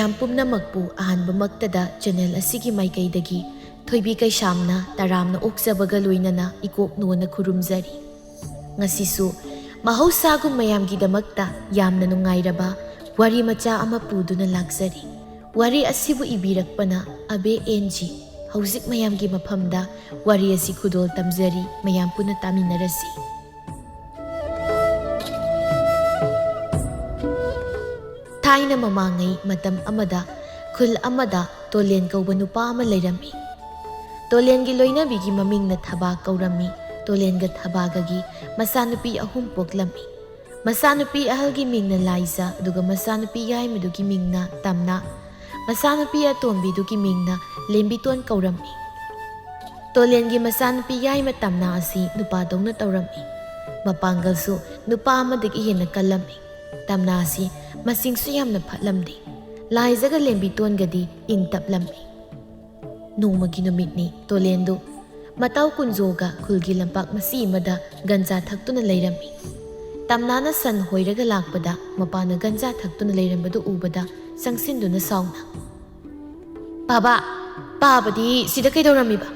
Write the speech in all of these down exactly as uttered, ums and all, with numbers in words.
ꯃꯌꯥꯝ ꯄꯨꯝꯅꯃꯛꯄꯨ ꯑꯍꯥꯟꯕꯃꯛꯇꯗ ꯆꯦꯅꯦꯜ ꯑꯁꯤꯒꯤ ꯃꯥꯏꯀꯩꯗꯒꯤ ꯊꯣꯏꯕꯤ ꯀꯩꯁꯥꯝꯅ ꯇꯔꯥꯝꯅ ꯑꯣꯛꯆꯕꯒ ꯂꯣꯏꯅꯅ ꯏꯀꯣꯛ ꯅꯣꯟꯅ ꯈꯨꯔꯨꯝꯖꯔꯤ꯫ ꯉꯁꯤꯁꯨ ꯃꯍꯧꯁꯥꯒꯨꯝ ꯃꯌꯥꯝꯒꯤꯗꯃꯛꯇ ꯌꯥꯝꯅ ꯅꯨꯡꯉꯥꯏꯔꯕ ꯋꯥꯔꯤ ꯃꯆꯥ ꯑꯃ ꯄꯨꯗꯨꯅ ꯂꯥꯛꯆꯔꯤ꯫ ꯋꯥꯔꯤ ꯑꯁꯤꯕꯨ ꯏꯕꯤꯔꯛꯄꯅ ꯑꯕꯦ ꯑꯦꯟ ꯖꯤ꯫ ꯍꯧꯖꯤꯛ ꯃꯌꯥꯝꯒꯤ ꯃꯐꯝꯗ ꯋꯥꯔꯤ ꯑꯁꯤ ꯈꯨꯗꯣꯜ ꯇꯝꯖꯔꯤ, ꯃꯌꯥꯝ ꯄꯨꯟꯅ ꯇꯥꯃꯤꯟꯅꯔꯁꯤ꯫ ꯊꯥꯏꯅ ꯃꯃꯥꯡꯉꯩ ꯃꯇꯝ ꯑꯃꯗ ꯈꯨꯜ ꯑꯃꯗ ꯇꯣꯂꯦꯟ ꯀꯧꯕ ꯅꯨꯄꯥ ꯑꯃ ꯂꯩꯔꯝꯃꯤ꯫ ꯇꯣꯂꯦꯟꯒꯤ ꯂꯣꯏꯅꯕꯤꯒꯤ ꯃꯃꯤꯡꯅ ꯊꯕꯥ ꯀꯧꯔꯝꯃꯤ꯫ ꯇꯣꯂꯦꯟꯒ ꯊꯕꯥꯒꯒꯤ ꯃꯆꯥꯅꯨꯄꯤ ꯑꯍꯨꯝ ꯄꯣꯛꯂꯝꯃꯤ꯫ ꯃꯆꯥꯅꯨꯄꯤ ꯑꯍꯜꯒꯤ ꯃꯤꯡꯅ ꯂꯥꯏꯖ, ꯑꯗꯨꯒ ꯃꯆꯥꯅꯨꯄꯤ ꯌꯥꯏꯃꯗꯨꯒꯤ ꯃꯤꯡꯅ ꯇꯝꯅꯥ, ꯃꯆꯥꯅꯨꯄꯤ ꯑꯇꯣꯝꯕꯤꯗꯨꯒꯤ ꯃꯤꯡꯅ ꯂꯦꯝꯕꯤꯇꯣꯟ ꯀꯧꯔꯝꯃꯤ꯫ ꯇꯣꯂꯦꯟꯒꯤ ꯃꯆꯥꯅꯨꯄꯤ ꯌꯥꯏꯃ ꯇꯝꯅꯥ ꯑꯁꯤ ꯅꯨꯄꯥꯗꯧꯅ ꯇꯧꯔꯝꯃꯤ꯫ ꯃꯄꯥꯡꯒꯜꯁꯨ ꯅꯨꯄꯥ ꯑꯃꯗꯒꯤ ꯍꯦꯟꯅ ꯀꯜꯂꯝꯃꯤ꯫ ꯇꯝꯅꯥ ꯑꯁꯤ ꯃꯆꯤꯡꯁꯨ ꯌꯥꯝꯅ ꯐꯠꯂꯝꯗꯦ꯫ ꯂꯥꯏꯖꯒ ꯂꯦꯝꯕꯤꯇꯣꯟꯒꯗꯤ ꯏꯪ ꯇꯞꯂꯝꯃꯤ꯫ ꯅꯣꯡꯃꯒꯤ ꯅꯨꯃꯤꯠꯅꯤ꯫ ꯇꯣꯂꯦꯟꯗꯨ ꯃꯇꯥꯎ ꯀꯨꯟꯖꯣꯒ ꯈꯨꯜꯒꯤ ꯂꯝꯄꯥꯛ ꯃꯆꯤ ꯑꯃꯗ ꯒꯟꯖꯥ ꯊꯛꯇꯨꯅ ꯂꯩꯔꯝꯃꯤ꯫ ꯇꯝꯅꯥꯅ ꯁꯟ ꯍꯣꯏꯔꯒ ꯂꯥꯛꯄꯗ ꯃꯄꯥꯅ ꯒꯟꯖꯥ ꯊꯛꯇꯨꯅ ꯂꯩꯔꯝꯕꯗꯨ ꯎꯕꯗ ꯆꯪꯁꯤꯟꯗꯨꯅ ꯁꯥꯎꯅ, "ꯄꯥꯕ, ꯄꯥꯕꯗꯤ ꯁꯤꯗ ꯀꯩꯗꯧꯔꯝꯃꯤꯕ?"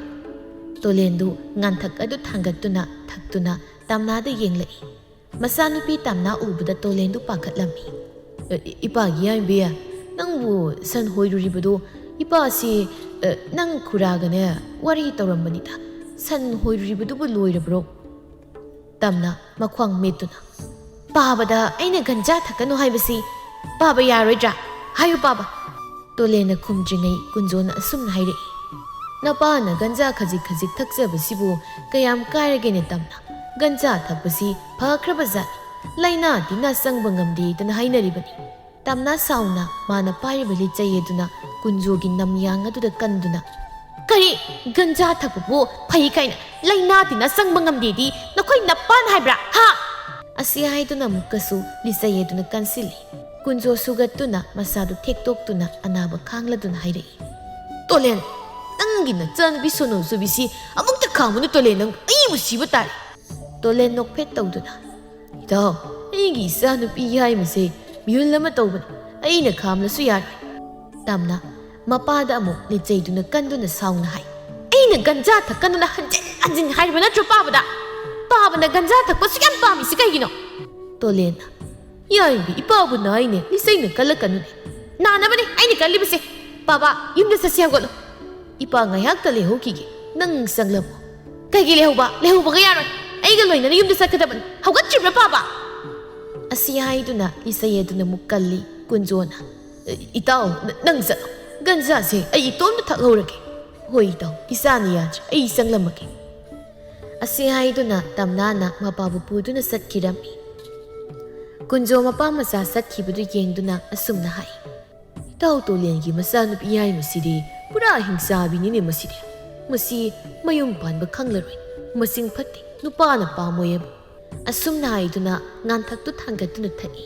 ꯇꯣꯂꯦꯟꯗꯨ ꯉꯥꯟꯊꯛ ꯑꯗꯨ ꯊꯥꯡꯒꯠꯇꯨꯅ ꯊꯛꯇꯨꯅ ꯇꯝꯅꯥꯗ ꯌꯦꯡꯂꯛꯏ꯫ ꯃꯆꯥꯅꯨꯄꯤ ꯇꯝꯅꯥ ꯎꯕꯗ ꯇꯣꯂꯦꯟꯗꯨ ꯄꯥꯈꯠꯂꯝꯃꯤ꯫ "ꯑꯦ, ꯏ-, ꯏꯄꯥꯒꯤ ꯌꯥꯏꯕꯤ, ꯅꯪꯕꯨ ꯁꯟ ꯍꯣꯏꯔꯨꯔꯤꯕꯗꯨ ꯏꯄꯥꯁꯤ, ꯑꯦ, ꯅꯪ ꯈꯨꯔꯥꯒꯅꯦ ꯋꯥꯔꯤ ꯇꯧꯔꯝꯕꯅꯤꯗ꯫ ꯁꯟ ꯍꯣꯏꯔꯨꯔꯤꯕꯗꯨꯕꯨ ꯂꯣꯏꯔꯕ꯭ꯔꯣ?" ꯇꯝꯅꯥ ꯃꯈ꯭ꯋꯥꯡ ꯃꯦꯠꯇꯨꯅ, "ꯄꯥꯕꯗ ꯑꯩꯅ ꯒꯟꯖꯥ ꯊꯛꯀꯅꯨ ꯍꯥꯏꯕꯁꯤ ꯄꯥꯕ ꯌꯥꯔꯣꯏꯗ꯭ꯔꯥ? ꯍꯥꯏꯌꯨ ꯄꯥꯕ!" ꯇꯣꯂꯦꯟꯅ ꯈꯨꯝꯗ꯭ꯔꯤꯉꯩ ꯀꯨꯟꯖꯣꯅ ꯑꯁꯨꯝꯅ ꯍꯥꯏꯔꯛꯏ, "ꯅꯄꯥꯅ ꯒꯟꯖꯥ ꯈꯖꯤꯛ ꯈꯖꯤꯛ ꯊꯛꯆꯕꯁꯤꯕꯨ ꯀꯌꯥꯝ ꯀꯥꯏꯔꯒꯦꯅꯦ ꯇꯝꯅꯥ? ꯒꯟꯖꯥ ꯊꯛꯄꯁꯤ ꯐꯈ꯭ꯔꯕ ꯖꯥꯠꯅꯤ꯫ ꯂꯥꯏꯅꯥ ꯇꯤꯟꯅꯥ ꯆꯪꯕ ꯉꯝꯗꯦꯗꯅ ꯍꯥꯏꯅꯔꯤꯕꯅꯤ꯫" ꯇꯝꯅꯥ ꯁꯥꯎꯅ ꯃꯥꯅ ꯄꯥꯏꯔꯤꯕ ꯂꯤꯆꯩ ꯑꯗꯨꯅ ꯀꯨꯟꯖꯣꯒꯤ ꯅꯝꯌꯥꯡ ꯑꯗꯨꯗ ꯀꯟꯗꯨꯅ, "ꯀꯔꯤ? ꯒꯟꯖꯥ ꯊꯛꯄꯕꯨ ꯐꯩ ꯀꯥꯏꯅ ꯂꯥꯏꯅꯥ ꯇꯤꯟꯅꯥ ꯆꯪꯕ ꯉꯝꯗꯦꯗꯤ ꯅꯈꯣꯏ ꯅꯄꯥꯅ ꯍꯥꯏꯕ꯭ꯔꯥ? ꯍꯥ?" ꯑꯁꯤ ꯍꯥꯏꯗꯨꯅ ꯑꯃꯨꯛꯀꯁꯨ ꯂꯤꯆꯩ ꯑꯗꯨꯅ ꯀꯟꯁꯤꯜꯂꯤ꯫ ꯀꯨꯟꯖꯣ ꯁꯨꯒꯠꯇꯨꯅ ꯃꯁꯥꯗꯨ ꯊꯦꯛꯇꯣꯛꯇꯨꯅ ꯑꯅꯥꯕ ꯈꯥꯡꯂꯗꯨꯅ ꯍꯥꯏꯔꯛꯏ, "ꯇꯣꯂꯦꯟ, ꯅꯪꯒꯤ ꯅꯆꯥꯅꯨꯄꯤ ꯁꯣꯅꯣ ꯆꯨꯕꯤꯁꯤ ꯑꯃꯨꯛꯇ ꯈꯥꯝꯃꯨꯅꯨ ꯇꯣꯂꯦꯟ, ꯅꯪ ꯑꯩꯕꯨ ꯁꯤꯕ ꯇꯥꯔꯦ꯫" ꯇꯣꯂꯦꯟ ꯅꯣꯛꯐꯦꯠ ꯇꯧꯗꯨꯅ, "ꯏꯇꯥꯎ, ꯑꯩꯒꯤ ꯏꯆꯥꯅꯨꯄꯤ ꯌꯥꯏꯃꯁꯦ ꯃꯤꯍꯨꯜ ꯑꯃ ꯇꯧꯕꯅꯤ꯫ ꯑꯩꯅ ꯈꯥꯝꯂꯁꯨ ꯌꯥꯔꯦ꯫ ꯇꯝꯅ ꯃꯄꯥꯗ ꯑꯃꯨꯛ ꯂꯤꯆꯩꯗꯨꯅ ꯀꯟꯗꯨꯅ ꯁꯥꯎꯅ ꯍꯥꯏ꯫ "ꯑꯩꯅ ꯒꯟꯖꯥ ꯊꯛꯀꯅꯨꯅ ꯍꯟꯖꯤꯟ ꯍꯟꯖꯤꯟ ꯍꯥꯏꯔꯤꯕ ꯅꯠꯇ꯭ꯔꯣ ꯄꯥꯕꯗ? ꯄꯥꯕꯅ ꯒꯟꯖꯥ ꯊꯛꯄꯁꯨ ꯌꯥꯝ ꯄꯥꯝꯃꯤꯁꯤ ꯀꯩꯒꯤꯅꯣ?" ꯇꯣꯂꯦꯟꯅ, "ꯌꯥꯏꯃꯕꯤ, ꯏꯄꯥꯕꯨ ꯅꯥꯏꯅꯦ, ꯂꯤꯆꯩꯅ ꯀꯜꯂꯛꯀꯅꯨꯅꯦ꯫ ꯅꯥꯅꯕꯅꯦ ꯑꯩꯅ ꯀꯜꯂꯤꯕꯁꯦ꯫ ꯄꯥꯕ, ꯌꯨꯝꯗ ꯆꯠꯁꯤ, ꯍꯧꯒꯠꯂꯣ꯫ ꯏꯄꯥ ꯉꯥꯏꯍꯥꯛꯇ ꯂꯩꯍꯧꯈꯤꯒꯦ, ꯅꯪ ꯆꯪꯂꯝꯃꯣ꯫" "ꯀꯩꯒꯤ ꯂꯩꯍꯧꯕ? ꯂꯩꯍꯧꯕꯒ ꯌꯥꯔꯣꯏ꯫ ꯑꯩꯒ ꯂꯣꯏꯅꯅ ꯌꯨꯝꯗ ꯆꯠꯀꯗꯕꯅꯤ꯫ ꯍꯧꯒꯠꯇ꯭ꯔꯤꯕ꯭ꯔꯥ ꯄꯥꯕ?" ꯑꯁꯤ ꯍꯥꯏꯗꯨꯅ ꯂꯤꯆꯩ ꯑꯗꯨꯅ ꯑꯃꯨꯛ ꯀꯜꯂꯤ꯫ ꯀꯨꯟꯖꯣꯅ, "ꯏꯇꯥꯎ, ꯅ-, ꯅꯪ ꯆꯠꯂꯣ꯫ ꯒꯟꯖꯥꯁꯦ ꯑꯩ ꯏꯇꯣꯝꯇ ꯊꯛꯍꯧꯔꯒꯦ꯫" "ꯍꯣꯏ ꯏꯇꯥꯎ, ꯏꯆꯥꯅ ꯌꯥꯗ꯭ꯔꯦ, ꯑꯩ ꯆꯪꯂꯝꯃꯒꯦ꯫" ꯑꯁꯤ ꯍꯥꯏꯗꯨꯅ ꯇꯝꯅꯥꯅ ꯃꯄꯥꯕꯨ ꯄꯨꯗꯨꯅ ꯆꯠꯈꯤꯔꯝꯃꯤ꯫ ꯀꯨꯟꯖꯣ ꯃꯄꯥ ꯃꯆꯥ ꯆꯠꯈꯤꯕꯗꯨ ꯌꯦꯡꯗꯨꯅ ꯑꯁꯨꯝꯅ ꯍꯥꯏ, "ꯏꯇꯥꯎ ꯇꯣꯂꯦꯟꯒꯤ ꯃꯆꯥꯅꯨꯄꯤ ꯌꯥꯏꯃꯁꯤꯗꯤ ꯄꯨꯔꯥ ꯍꯤꯡꯆꯥꯕꯤꯅꯤꯅꯦ ꯃꯁꯤꯗꯤ꯫ ꯃꯁꯤ ꯃꯌꯨꯝ ꯄꯥꯟꯕ ꯈꯪꯂꯔꯣꯏ꯫ ꯃꯁꯤꯡ ꯐꯠꯇꯦ, ꯅꯨꯄꯥꯅ ꯄꯥꯝꯃꯣꯏꯌꯦꯕ꯫" ꯑꯁꯨꯝꯅ ꯍꯥꯏꯗꯨꯅ ꯉꯥꯟꯊꯛꯇꯨ ꯊꯥꯡꯒꯠꯇꯨꯅ ꯊꯛꯏ꯫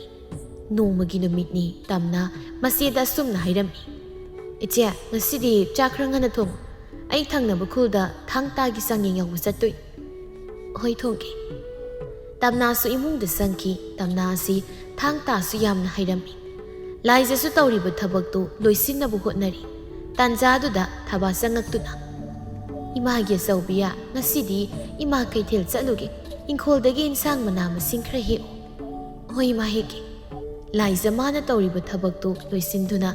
ꯅꯣꯡꯃꯒꯤ ꯅꯨꯃꯤꯠꯅꯤ꯫ ꯇꯝꯅ ꯃꯆꯦꯗ ꯑꯁꯨꯝꯅ ꯍꯥꯏꯔꯝꯃꯤ, "ꯏꯆꯦ, ꯉꯁꯤꯗꯤ ꯆꯥꯛ ꯈꯔ ꯉꯟꯅ ꯊꯣꯡꯉꯨ꯫ ꯑꯩ ꯊꯪꯅꯕ ꯈꯨꯜꯗ ꯊꯥꯡ ꯇꯥꯒꯤ ꯆꯥꯡꯌꯦꯡ ꯌꯥꯎꯕ ꯆꯠꯇꯣꯏꯅꯤ꯫" "ꯍꯣꯏ, ꯊꯣꯡꯒꯦ꯫" ꯇꯝꯅꯥꯁꯨ ꯏꯃꯨꯡꯗ ꯆꯪꯈꯤ꯫ ꯇꯝꯅꯥ ꯑꯁꯤ ꯊꯥꯡ ꯇꯥꯁꯨ ꯌꯥꯝꯅ ꯍꯩꯔꯝꯃꯤ꯫ ꯂꯥꯏꯖꯁꯨ ꯇꯧꯔꯤꯕ ꯊꯕꯛꯇꯨ ꯂꯣꯏꯁꯤꯟꯅꯕ ꯍꯣꯠꯅꯔꯤ꯫ ꯇꯥꯟꯖꯥꯗꯨꯗ ꯊꯕꯥ ꯆꯪꯉꯛꯇꯨꯅ, "ꯏꯃꯥꯒꯤ ꯑꯆꯧꯕꯤꯌꯥ, ꯉꯁꯤꯗꯤ ꯏꯃꯥ ꯀꯩꯊꯦꯜ ꯆꯠꯂꯨꯒꯦ꯫ ꯏꯪꯈꯣꯜꯗꯒꯤ ꯏꯟꯁꯥꯡ ꯃꯅꯥ ꯃꯁꯤꯡ ꯈꯔ ꯍꯦꯛꯎ꯫" "ꯍꯣꯏ ꯏꯃꯥ, ꯍꯦꯛꯀꯦ꯫" ꯂꯥꯏꯖ ꯃꯥꯅ ꯇꯧꯔꯤꯕ ꯊꯕꯛꯇꯨ ꯂꯣꯏꯁꯤꯟꯗꯨꯅ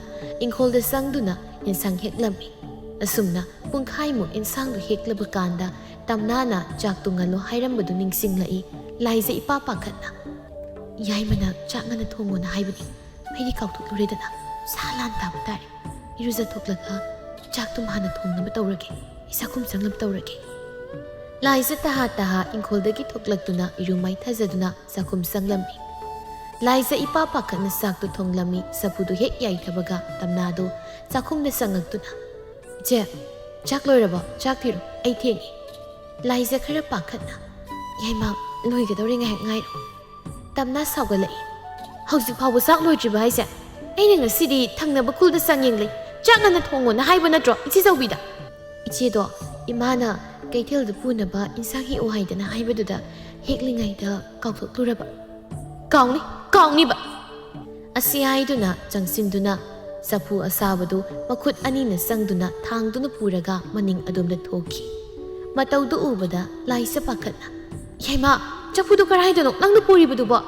ꯏꯪꯈꯣꯜꯗ ꯆꯪꯗꯨꯅ ꯏꯟꯁꯥꯡ ꯍꯦꯛꯂꯝꯃꯤ꯫ ꯑꯁꯨꯝꯅ ꯄꯨꯡꯈꯥꯏꯃꯨꯛ ꯏꯟꯁꯥꯡꯗꯨ ꯍꯦꯛꯂꯕ ꯀꯥꯟꯗ ꯇꯝꯅꯥꯅ ꯆꯥꯛ ꯇꯨꯡꯍꯜꯂꯣ ꯍꯥꯏꯔꯝꯕꯗꯨ ꯅꯤꯡꯁꯤꯡꯂꯛꯏ꯫ ꯂꯥꯏꯖ ꯏꯄꯥ ꯄꯥꯈꯠꯅ, "ꯌꯥꯏꯃꯅ ꯆꯥꯛ ꯉꯟꯅ ꯊꯣꯡꯉꯣꯅ ꯍꯥꯏꯕꯅꯤ꯫ ꯑꯩꯗꯤ ꯀꯥꯎꯊꯣꯛꯂꯨꯔꯦꯗꯅ꯫ ꯁꯥ ꯂꯥꯟ ꯇꯥꯕ ꯇꯥꯔꯦ꯫ ꯏꯔꯨꯖꯊꯣꯛꯂꯒ ꯆꯥꯛꯇꯨ ꯍꯥꯟꯅ ꯊꯣꯡꯅꯕ ꯇꯧꯔꯒꯦ꯫ ꯑꯩ ꯆꯥꯛꯈꯨꯝ ꯆꯪꯅꯕ ꯇꯧꯔꯒꯦ꯫" ꯂꯥꯏꯖ ꯇꯍꯥ ꯇꯍꯥ ꯏꯪꯈꯣꯜꯗꯒꯤ ꯊꯣꯛꯂꯛꯇꯨꯅ ꯏꯔꯨ ꯃꯥꯏꯊꯖꯗꯨꯅ ꯆꯥꯛꯈꯨꯝ ꯆꯪꯂꯝꯃꯤ꯫ ꯂꯥꯏꯖ ꯏꯄꯥ ꯄꯥꯈꯠꯅ ꯆꯥꯛꯇꯨ ꯊꯣꯡꯂꯝꯃꯤ꯫ ꯆꯐꯨꯗꯨ ꯍꯦꯛ ꯌꯥꯏꯊꯕꯒ ꯇꯝꯅꯥꯗꯨ ꯆꯥꯛꯈꯨꯝꯗ ꯆꯪꯉꯛꯇꯨꯅ, "ꯏꯆꯦ, ꯆꯥꯛ ꯂꯣꯏꯔꯕꯣ? ꯆꯥꯛ ꯊꯤꯔꯣ, ꯑꯩ ꯊꯦꯡꯉꯦ꯫" ꯂꯥꯏꯖ ꯈꯔ ꯄꯥꯈꯠꯅ, "ꯌꯥꯏꯃ, ꯂꯣꯏꯒꯗꯧꯔꯦ, ꯉꯥꯏꯍꯥꯛ ꯉꯥꯏꯔꯣ꯫" ꯇꯝꯅꯥ ꯁꯥꯎꯒꯠꯂꯛꯏ, "ꯍꯧꯖꯤꯛ ꯐꯥꯎꯕ ꯆꯥꯛ ꯂꯣꯏꯗ꯭ꯔꯤꯕ ꯍꯥꯏꯁꯦ? ꯑꯩꯅ ꯉꯁꯤꯗꯤ ꯊꯪꯅꯕ ꯈꯨꯜꯗ ꯆꯥꯡꯌꯦꯡ ꯂꯩ, ꯆꯥꯛ ꯉꯟꯅ ꯊꯣꯡꯉꯣꯅ ꯍꯥꯏꯕ ꯅꯠꯇ꯭ꯔꯣ ꯏꯆꯦ ꯆꯧꯕꯤꯗ?" "ꯏꯆꯦꯗꯣ, ꯏꯃꯥꯅ ꯀꯩꯊꯦꯜꯗ ꯄꯨꯅꯕ ꯏꯟꯁꯥꯡ ꯍꯦꯛꯎ ꯍꯥꯏꯗꯅ ꯍꯥꯏꯕꯗꯨꯗ ꯍꯦꯛꯂꯤꯉꯩꯗ ꯀꯥꯎꯊꯣꯛꯂꯨꯔꯕ꯫" "ꯀꯥꯎꯅꯤ, ꯀꯥꯎꯅꯤꯕ!" ꯑꯁꯤ ꯍꯥꯏꯗꯨꯅ ꯆꯪꯁꯤꯟꯗꯨꯅ, ꯆꯐꯨ ꯑꯁꯥꯕꯗꯨ ꯃꯈꯨꯠ ꯑꯅꯤꯅ ꯆꯪꯗꯨꯅ ꯊꯥꯡꯗꯨꯅ ꯄꯨꯔꯒ ꯃꯅꯤꯡ ꯑꯗꯣꯝꯗ ꯊꯣꯛꯈꯤ꯫ ꯃꯇꯧꯗꯨ ꯎꯕꯗ ꯂꯥꯏꯖ ꯄꯥꯈꯠꯅ, "ꯏꯃꯥ, ꯆꯐꯨꯗꯨ ꯀꯔꯥꯏꯗꯅꯣ ꯅꯪꯅ ꯄꯨꯔꯤꯕꯗꯨꯕꯣ?"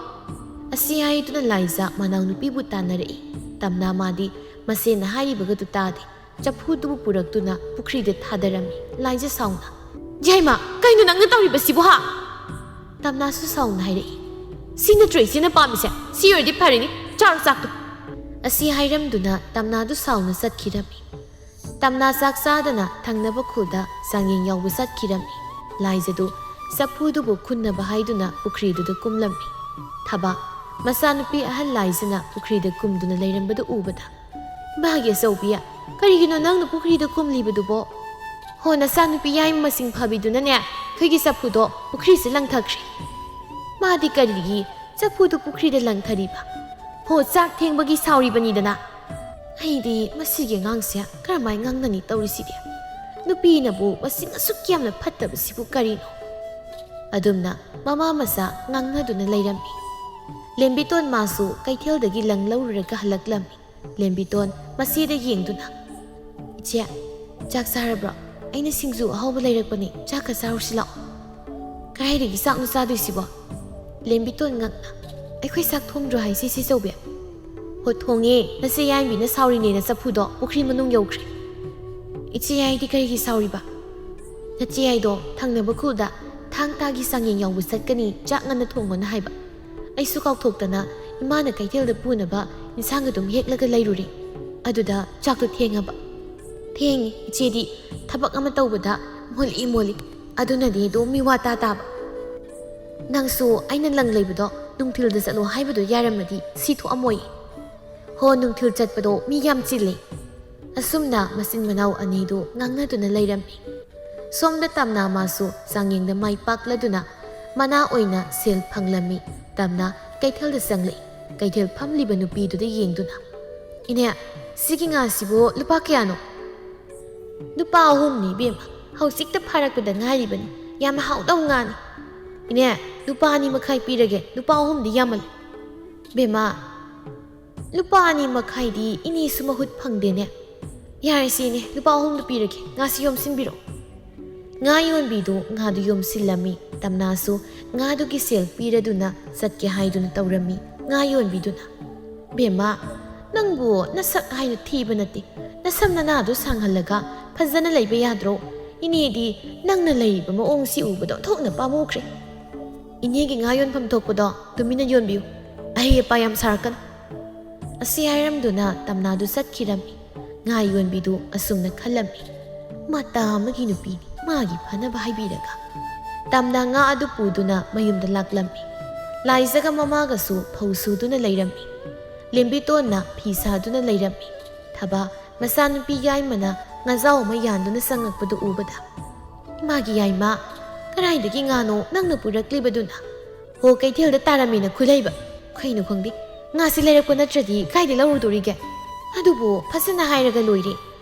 ꯑꯁꯤ ꯍꯥꯏꯗꯨꯅ ꯂꯥꯏꯖ ꯃꯅꯥꯎꯅꯨꯄꯤꯕꯨ ꯇꯥꯟꯅꯔꯛꯏ꯫ ꯇꯝꯅꯥ ꯃꯥꯗꯤ ꯃꯁꯦꯅ ꯍꯥꯏꯔꯤꯕꯒꯗꯨ ꯇꯥꯗꯦ꯫ ꯆꯐꯨꯗꯨꯕꯨ ꯄꯨꯔꯛꯇꯨꯅ ꯄꯨꯈ꯭ꯔꯤꯗ ꯊꯥꯗꯔꯝꯃꯤ꯫ ꯂꯥꯏꯖ ꯁꯥꯎꯅ, "ꯌꯥꯏꯃ, ꯀꯩꯅꯣ ꯅꯪꯅ ꯇꯧꯔꯤꯕꯁꯤꯕꯨ, ꯍꯥ?" ꯇꯝꯅꯥꯁꯨ ꯁꯥꯎꯅ ꯍꯥꯏꯔꯛꯏ, "ꯁꯤ ꯅꯠꯇ꯭ꯔꯣ ꯏꯆꯦꯅ ꯄꯥꯝꯃꯤꯁꯦ? ꯁꯤ ꯑꯣꯏꯔꯗꯤ ꯐꯔꯦꯅꯤ, ꯆꯥꯔꯣ ꯆꯥꯛꯇꯣ꯫" ꯑꯁꯤ ꯍꯥꯏꯔꯝꯗꯨꯅ ꯇꯝꯅꯥꯗꯨ ꯁꯥꯎꯅ ꯆꯠꯈꯤꯔꯝꯃꯤ꯫ ꯇꯝꯅꯥ ꯆꯥꯛ ꯆꯥꯗꯅ ꯊꯪꯅꯕ ꯈꯨꯜꯗ ꯆꯥꯡꯌꯦꯡ ꯌꯥꯎꯕ ꯆꯠꯈꯤꯔꯝꯃꯤ꯫ ꯂꯥꯏꯖꯗꯨ ꯆꯐꯨꯗꯨꯕꯨ ꯈꯨꯟꯅꯕ ꯍꯥꯏꯗꯨꯅ ꯄꯨꯈ꯭ꯔꯤꯗꯨꯗ ꯀꯨꯝꯂꯝꯃꯤ꯫ ꯊꯕꯥ, ꯃꯆꯥꯅꯨꯄꯤ ꯑꯍꯜ ꯂꯥꯏꯖꯅ ꯄꯨꯈ꯭ꯔꯤꯗ ꯀꯨꯝꯗꯨꯅ ꯂꯩꯔꯝꯕꯗꯨ ꯎꯕꯗ, "ꯏꯃꯥꯒꯤ ꯑꯆꯧꯕꯤ, ꯀꯔꯤꯒꯤꯅꯣ ꯅꯪꯅ ꯄꯨꯈ꯭ꯔꯤꯗ ꯀꯨꯝꯂꯤꯕꯗꯨꯕꯣ? ꯍꯣ, ꯅꯆꯥꯅꯨꯄꯤ ꯌꯥꯏꯃ ꯃꯁꯤꯡ ꯐꯕꯤꯗꯨꯅꯅꯦ, ꯑꯩꯈꯣꯏꯒꯤ ꯆꯐꯨꯗꯣ ꯄꯨꯈ꯭ꯔꯤꯁꯤ ꯂꯪꯊꯈ꯭ꯔꯦ꯫" "ꯃꯥꯗꯤ ꯀꯔꯤꯒꯤ ꯆꯐꯨꯗꯨ ꯄꯨꯈ꯭ꯔꯤꯗ ꯂꯪꯊꯔꯤꯕ? ꯍꯣ, ꯆꯥꯛ ꯊꯦꯡꯕꯒꯤ ꯁꯥꯎꯔꯤꯕꯅꯤꯗꯅ꯫" "ꯑꯩꯗꯤ ꯃꯁꯤꯒꯤ ꯑꯉꯥꯡꯁꯦ ꯀꯔꯝꯍꯥꯏꯅ ꯉꯥꯡꯅꯅꯤ ꯇꯧꯔꯤꯁꯤꯗꯤ? ꯅꯨꯄꯤꯅꯕꯨ ꯃꯁꯤꯡ ꯑꯁꯨꯛ ꯌꯥꯝꯅ ꯐꯠꯇꯕꯁꯤꯕꯨ ꯀꯔꯤꯅꯣ?" ꯑꯗꯨꯝꯅ ꯃꯃꯥ ꯃꯆꯥ ꯉꯥꯡꯅꯗꯨꯅ ꯂꯩꯔꯝꯃꯤ꯫ ꯂꯦꯝꯕꯤꯇꯣꯟ ꯃꯥꯁꯨ ꯀꯩꯊꯦꯜꯗꯒꯤ ꯂꯪ ꯂꯧꯔꯨꯔꯒ ꯍꯜꯂꯛꯂꯝꯃꯤ꯫ ꯂꯦꯝꯕꯤꯇꯣꯟ ꯃꯆꯦꯗ ꯌꯦꯡꯗꯨꯅ, "ꯏꯆꯦ, ꯆꯥꯛ ꯆꯥꯔꯕ꯭ꯔꯣ? ꯑꯩꯅ ꯁꯤꯡꯖꯨ ꯑꯍꯥꯎꯕ ꯂꯩꯔꯛꯄꯅꯤ, ꯆꯥꯛꯀ ꯆꯥꯔꯨꯁꯤ ꯂꯥꯛꯑꯣ꯫" "ꯀꯗꯥꯏꯗꯒꯤ ꯆꯥꯛꯅꯣ ꯆꯥꯗꯣꯏꯁꯤꯕꯣ?" ꯂꯦꯝꯕꯤꯇꯣꯟ ꯉꯛꯅ, "ꯑꯩꯈꯣꯏ ꯆꯥꯛ ꯊꯣꯡꯗ꯭ꯔꯣ ꯍꯥꯏꯁꯦ, ꯏꯆꯦ ꯆꯧꯕꯤ?" "ꯍꯣ, ꯊꯣꯡꯉꯦ, ꯅꯆꯦ ꯌꯥꯏꯃꯕꯤꯅ ꯁꯥꯎꯔꯤꯅꯦꯅ ꯆꯐꯨꯗꯣ ꯄꯨꯈ꯭ꯔꯤ ꯃꯅꯨꯡ ꯌꯧꯈ꯭ꯔꯦ꯫" "ꯏꯆꯦ ꯌꯥꯏꯗꯤ ꯀꯔꯤꯒꯤ ꯁꯥꯎꯔꯤꯕ?" "ꯅꯆꯦ ꯌꯥꯏꯗꯣ ꯊꯪꯅꯕ ꯈꯨꯜꯗ ꯊꯥꯡ ꯇꯥꯒꯤ ꯆꯥꯡꯌꯦꯡ ꯌꯥꯎꯕ ꯆꯠꯀꯅꯤ, ꯆꯥꯛ ꯉꯟꯅ ꯊꯣꯡꯉꯣꯅ ꯍꯥꯏꯕ꯫ ꯑꯩꯁꯨ ꯀꯥꯎꯊꯣꯛꯇꯅ ꯏꯃꯥꯅ ꯀꯩꯊꯦꯜꯗ ꯄꯨꯅꯕ ꯏꯟꯁꯥꯡ ꯑꯗꯨꯝ ꯍꯦꯛꯂꯒ ꯂꯩꯔꯨꯔꯦ꯫ ꯑꯗꯨꯗ ꯆꯥꯛꯇꯣ ꯊꯦꯡꯉꯕ꯫" "ꯊꯦꯡꯉꯤ, ꯏꯆꯦꯗꯤ ꯊꯕꯛ ꯑꯃ ꯇꯧꯕꯗ ꯃꯣꯜꯂꯤ ꯃꯣꯜꯂꯤ꯫ ꯑꯗꯨꯅꯗꯤ ꯑꯗꯨꯝ ꯃꯤꯋꯥ ꯇꯥ ꯇꯥꯕ꯫ ꯅꯪꯁꯨ ꯑꯩꯅ ꯂꯪ ꯂꯩꯕꯗꯣ ꯅꯨꯡꯊꯤꯜꯗ ꯆꯠꯂꯣ ꯍꯥꯏꯕꯗꯣ ꯌꯥꯔꯝꯃꯗꯤ ꯁꯤ ꯊꯣꯛꯑꯝꯃꯣꯏ꯫ ꯍꯣ, ꯅꯨꯡꯊꯤꯜ ꯆꯠꯄꯗꯣ ꯃꯤ ꯌꯥꯝ ꯆꯤꯜꯂꯤ꯫" ꯑꯁꯨꯝꯅ ꯃꯆꯤꯟ ꯃꯅꯥꯎ ꯑꯅꯤꯗꯨ ꯉꯥꯡꯅꯗꯨꯅ ꯂꯩꯔꯝꯃꯤ꯫ ꯁꯣꯝꯗ ꯇꯝꯅꯥ ꯃꯥꯁꯨ ꯆꯥꯡꯌꯦꯡꯗ ꯃꯥꯏ ꯄꯥꯛꯂꯗꯨꯅ ꯃꯅꯥ ꯑꯣꯏꯅ ꯁꯦꯜ ꯐꯪꯂꯝꯃꯤ꯫ ꯇꯝꯅꯥ ꯀꯩꯊꯦꯜꯗ ꯆꯪꯂꯛꯏ꯫ ꯀꯩꯊꯦꯜ ꯐꯝꯂꯤꯕ ꯅꯨꯄꯤꯗꯨꯗ ꯌꯦꯡꯗꯨꯅ, "ꯏꯅꯦ, ꯁꯤꯒꯤ ꯉꯥꯁꯤꯕꯨ ꯂꯨꯄꯥ ꯀꯌꯥꯅꯣ?" "ꯂꯨꯄꯥ ꯑꯍꯨꯝꯅꯤ ꯏꯕꯦꯝꯃ, ꯍꯧꯖꯤꯛꯇ ꯐꯥꯔꯛꯄꯗ ꯉꯥꯏꯔꯤꯕꯅꯤ, ꯌꯥꯝ ꯍꯥꯎꯗꯧ ꯉꯥꯅꯤ꯫" "ꯏꯅꯦ, ꯂꯨꯄꯥ ꯑꯅꯤ ꯃꯈꯥꯏ ꯄꯤꯔꯒꯦ, ꯂꯨꯄꯥ ꯑꯍꯨꯝꯗꯤ ꯌꯥꯝꯃꯜꯂꯦ꯫" "ꯏꯕꯦꯝꯃ, "ꯂꯨꯄꯥ ꯑꯅꯤ ꯃꯈꯥꯏꯗꯤ ꯏꯅꯦꯁꯨ ꯃꯍꯨꯠ ꯐꯪꯗꯦꯅꯦ꯫ ꯌꯥꯔꯦꯁꯦ ꯏꯅꯦ, ꯂꯨꯄꯥ ꯑꯍꯨꯝꯗꯨ ꯄꯤꯔꯒꯦ, ꯉꯥꯁꯤ ꯌꯣꯝꯁꯤꯟꯕꯤꯔꯣ꯫" ꯉꯥ ꯌꯣꯟꯕꯤꯗꯨ ꯉꯥꯗꯨ ꯌꯣꯝꯁꯤꯜꯂꯝꯃꯤ꯫ ꯇꯝꯅꯥꯁꯨ ꯉꯥꯗꯨꯒꯤ ꯁꯦꯜ ꯄꯤꯔꯗꯨꯅ ꯆꯠꯀꯦ ꯍꯥꯏꯗꯨꯅ ꯇꯧꯔꯝꯃꯤ꯫ ꯉꯥ ꯌꯣꯟꯕꯤꯗꯨꯅ, "ꯕꯦꯝꯃ, ꯅꯪꯕꯨ ꯅꯁꯛ ꯍꯥꯏꯅ ꯊꯤꯕ ꯅꯠꯇꯦ꯫ ꯅꯁꯝ ꯅꯅꯥꯗꯨ ꯁꯥꯡꯍꯜꯂꯒ ꯐꯖꯅ ꯂꯩꯕ ꯌꯥꯗ꯭ꯔꯣ? ꯏꯅꯦꯗꯤ ꯅꯪꯅ ꯂꯩꯔꯤꯕ ꯃꯑꯣꯡꯁꯤ ꯎꯕꯗ ꯑꯣꯟꯊꯣꯛꯅ ꯄꯥꯝꯃꯨꯈ꯭ꯔꯦ꯫ ꯏꯅꯦꯒꯤ ꯉꯥ ꯌꯣꯟꯐꯝ ꯊꯣꯛꯄꯗꯣ ꯇꯨꯃꯤꯟꯅ ꯌꯣꯟꯕꯤꯌꯨ꯫ ꯑꯍꯩ ꯑꯄꯥ ꯌꯥꯝ ꯁꯥꯔꯛꯀꯅꯨ꯫" ꯑꯁꯤ ꯍꯥꯏꯔꯝꯗꯨꯅ ꯇꯝꯅꯥꯗꯨ ꯆꯠꯈꯤꯔꯝꯃꯤ꯫ ꯉꯥ ꯌꯣꯟꯕꯤꯗꯨ ꯑꯁꯨꯝꯅ ꯈꯜꯂꯝꯃꯤ, "ꯃꯇꯥ ꯑꯃꯒꯤ ꯅꯨꯄꯤꯅꯤ, ꯃꯥꯒꯤ ꯐꯅꯕ ꯍꯥꯏꯕꯤꯔꯒ꯫" ꯇꯝꯅꯥ ꯉꯥ ꯑꯗꯨ ꯄꯨꯗꯨꯅ ꯃꯌꯨꯝꯗ ꯂꯥꯛꯂꯝꯃꯤ꯫ ꯂꯥꯏꯖꯒ ꯃꯃꯥꯒꯁꯨ ꯐꯧ ꯁꯨꯗꯨꯅ ꯂꯩꯔꯝꯃꯤ꯫ ꯂꯦꯝꯕꯤꯇꯣꯟꯅ ꯐꯤ ꯁꯥꯗꯨꯅ ꯂꯩꯔꯝꯃꯤ꯫ ꯊꯕꯥ ꯃꯆꯥꯅꯨꯄꯤ ꯌꯥꯏꯃꯅ ꯉꯥꯖꯥꯎ ꯑꯃ ꯌꯥꯟꯗꯨꯅ ꯆꯪꯉꯛꯄꯗꯨ ꯎꯕꯗ, "ꯏꯃꯥꯒꯤ ꯌꯥꯏꯃ, ꯀꯗꯥꯏꯗꯒꯤ ꯉꯥꯅꯣ ꯅꯪꯅ ꯄꯨꯔꯛꯂꯤꯕꯗꯨꯅ?" "ꯍꯣ, ꯀꯩꯊꯦꯜꯗ ꯇꯥꯔꯝꯃꯦꯅ ꯈꯨꯜꯂꯩꯕ꯫ ꯀꯩꯅꯣ ꯈꯪꯗꯦ, ꯉꯥꯁꯤ ꯂꯩꯔꯛꯄ ꯅꯠꯇ꯭ꯔꯗꯤ ꯀꯥꯏꯗ ꯂꯧꯔꯨꯗꯣꯔꯤꯒꯦ? ꯑꯗꯨꯕꯨ ꯐꯖꯅ ꯍꯥꯏꯔꯒ ꯂꯣꯏꯔꯦ꯫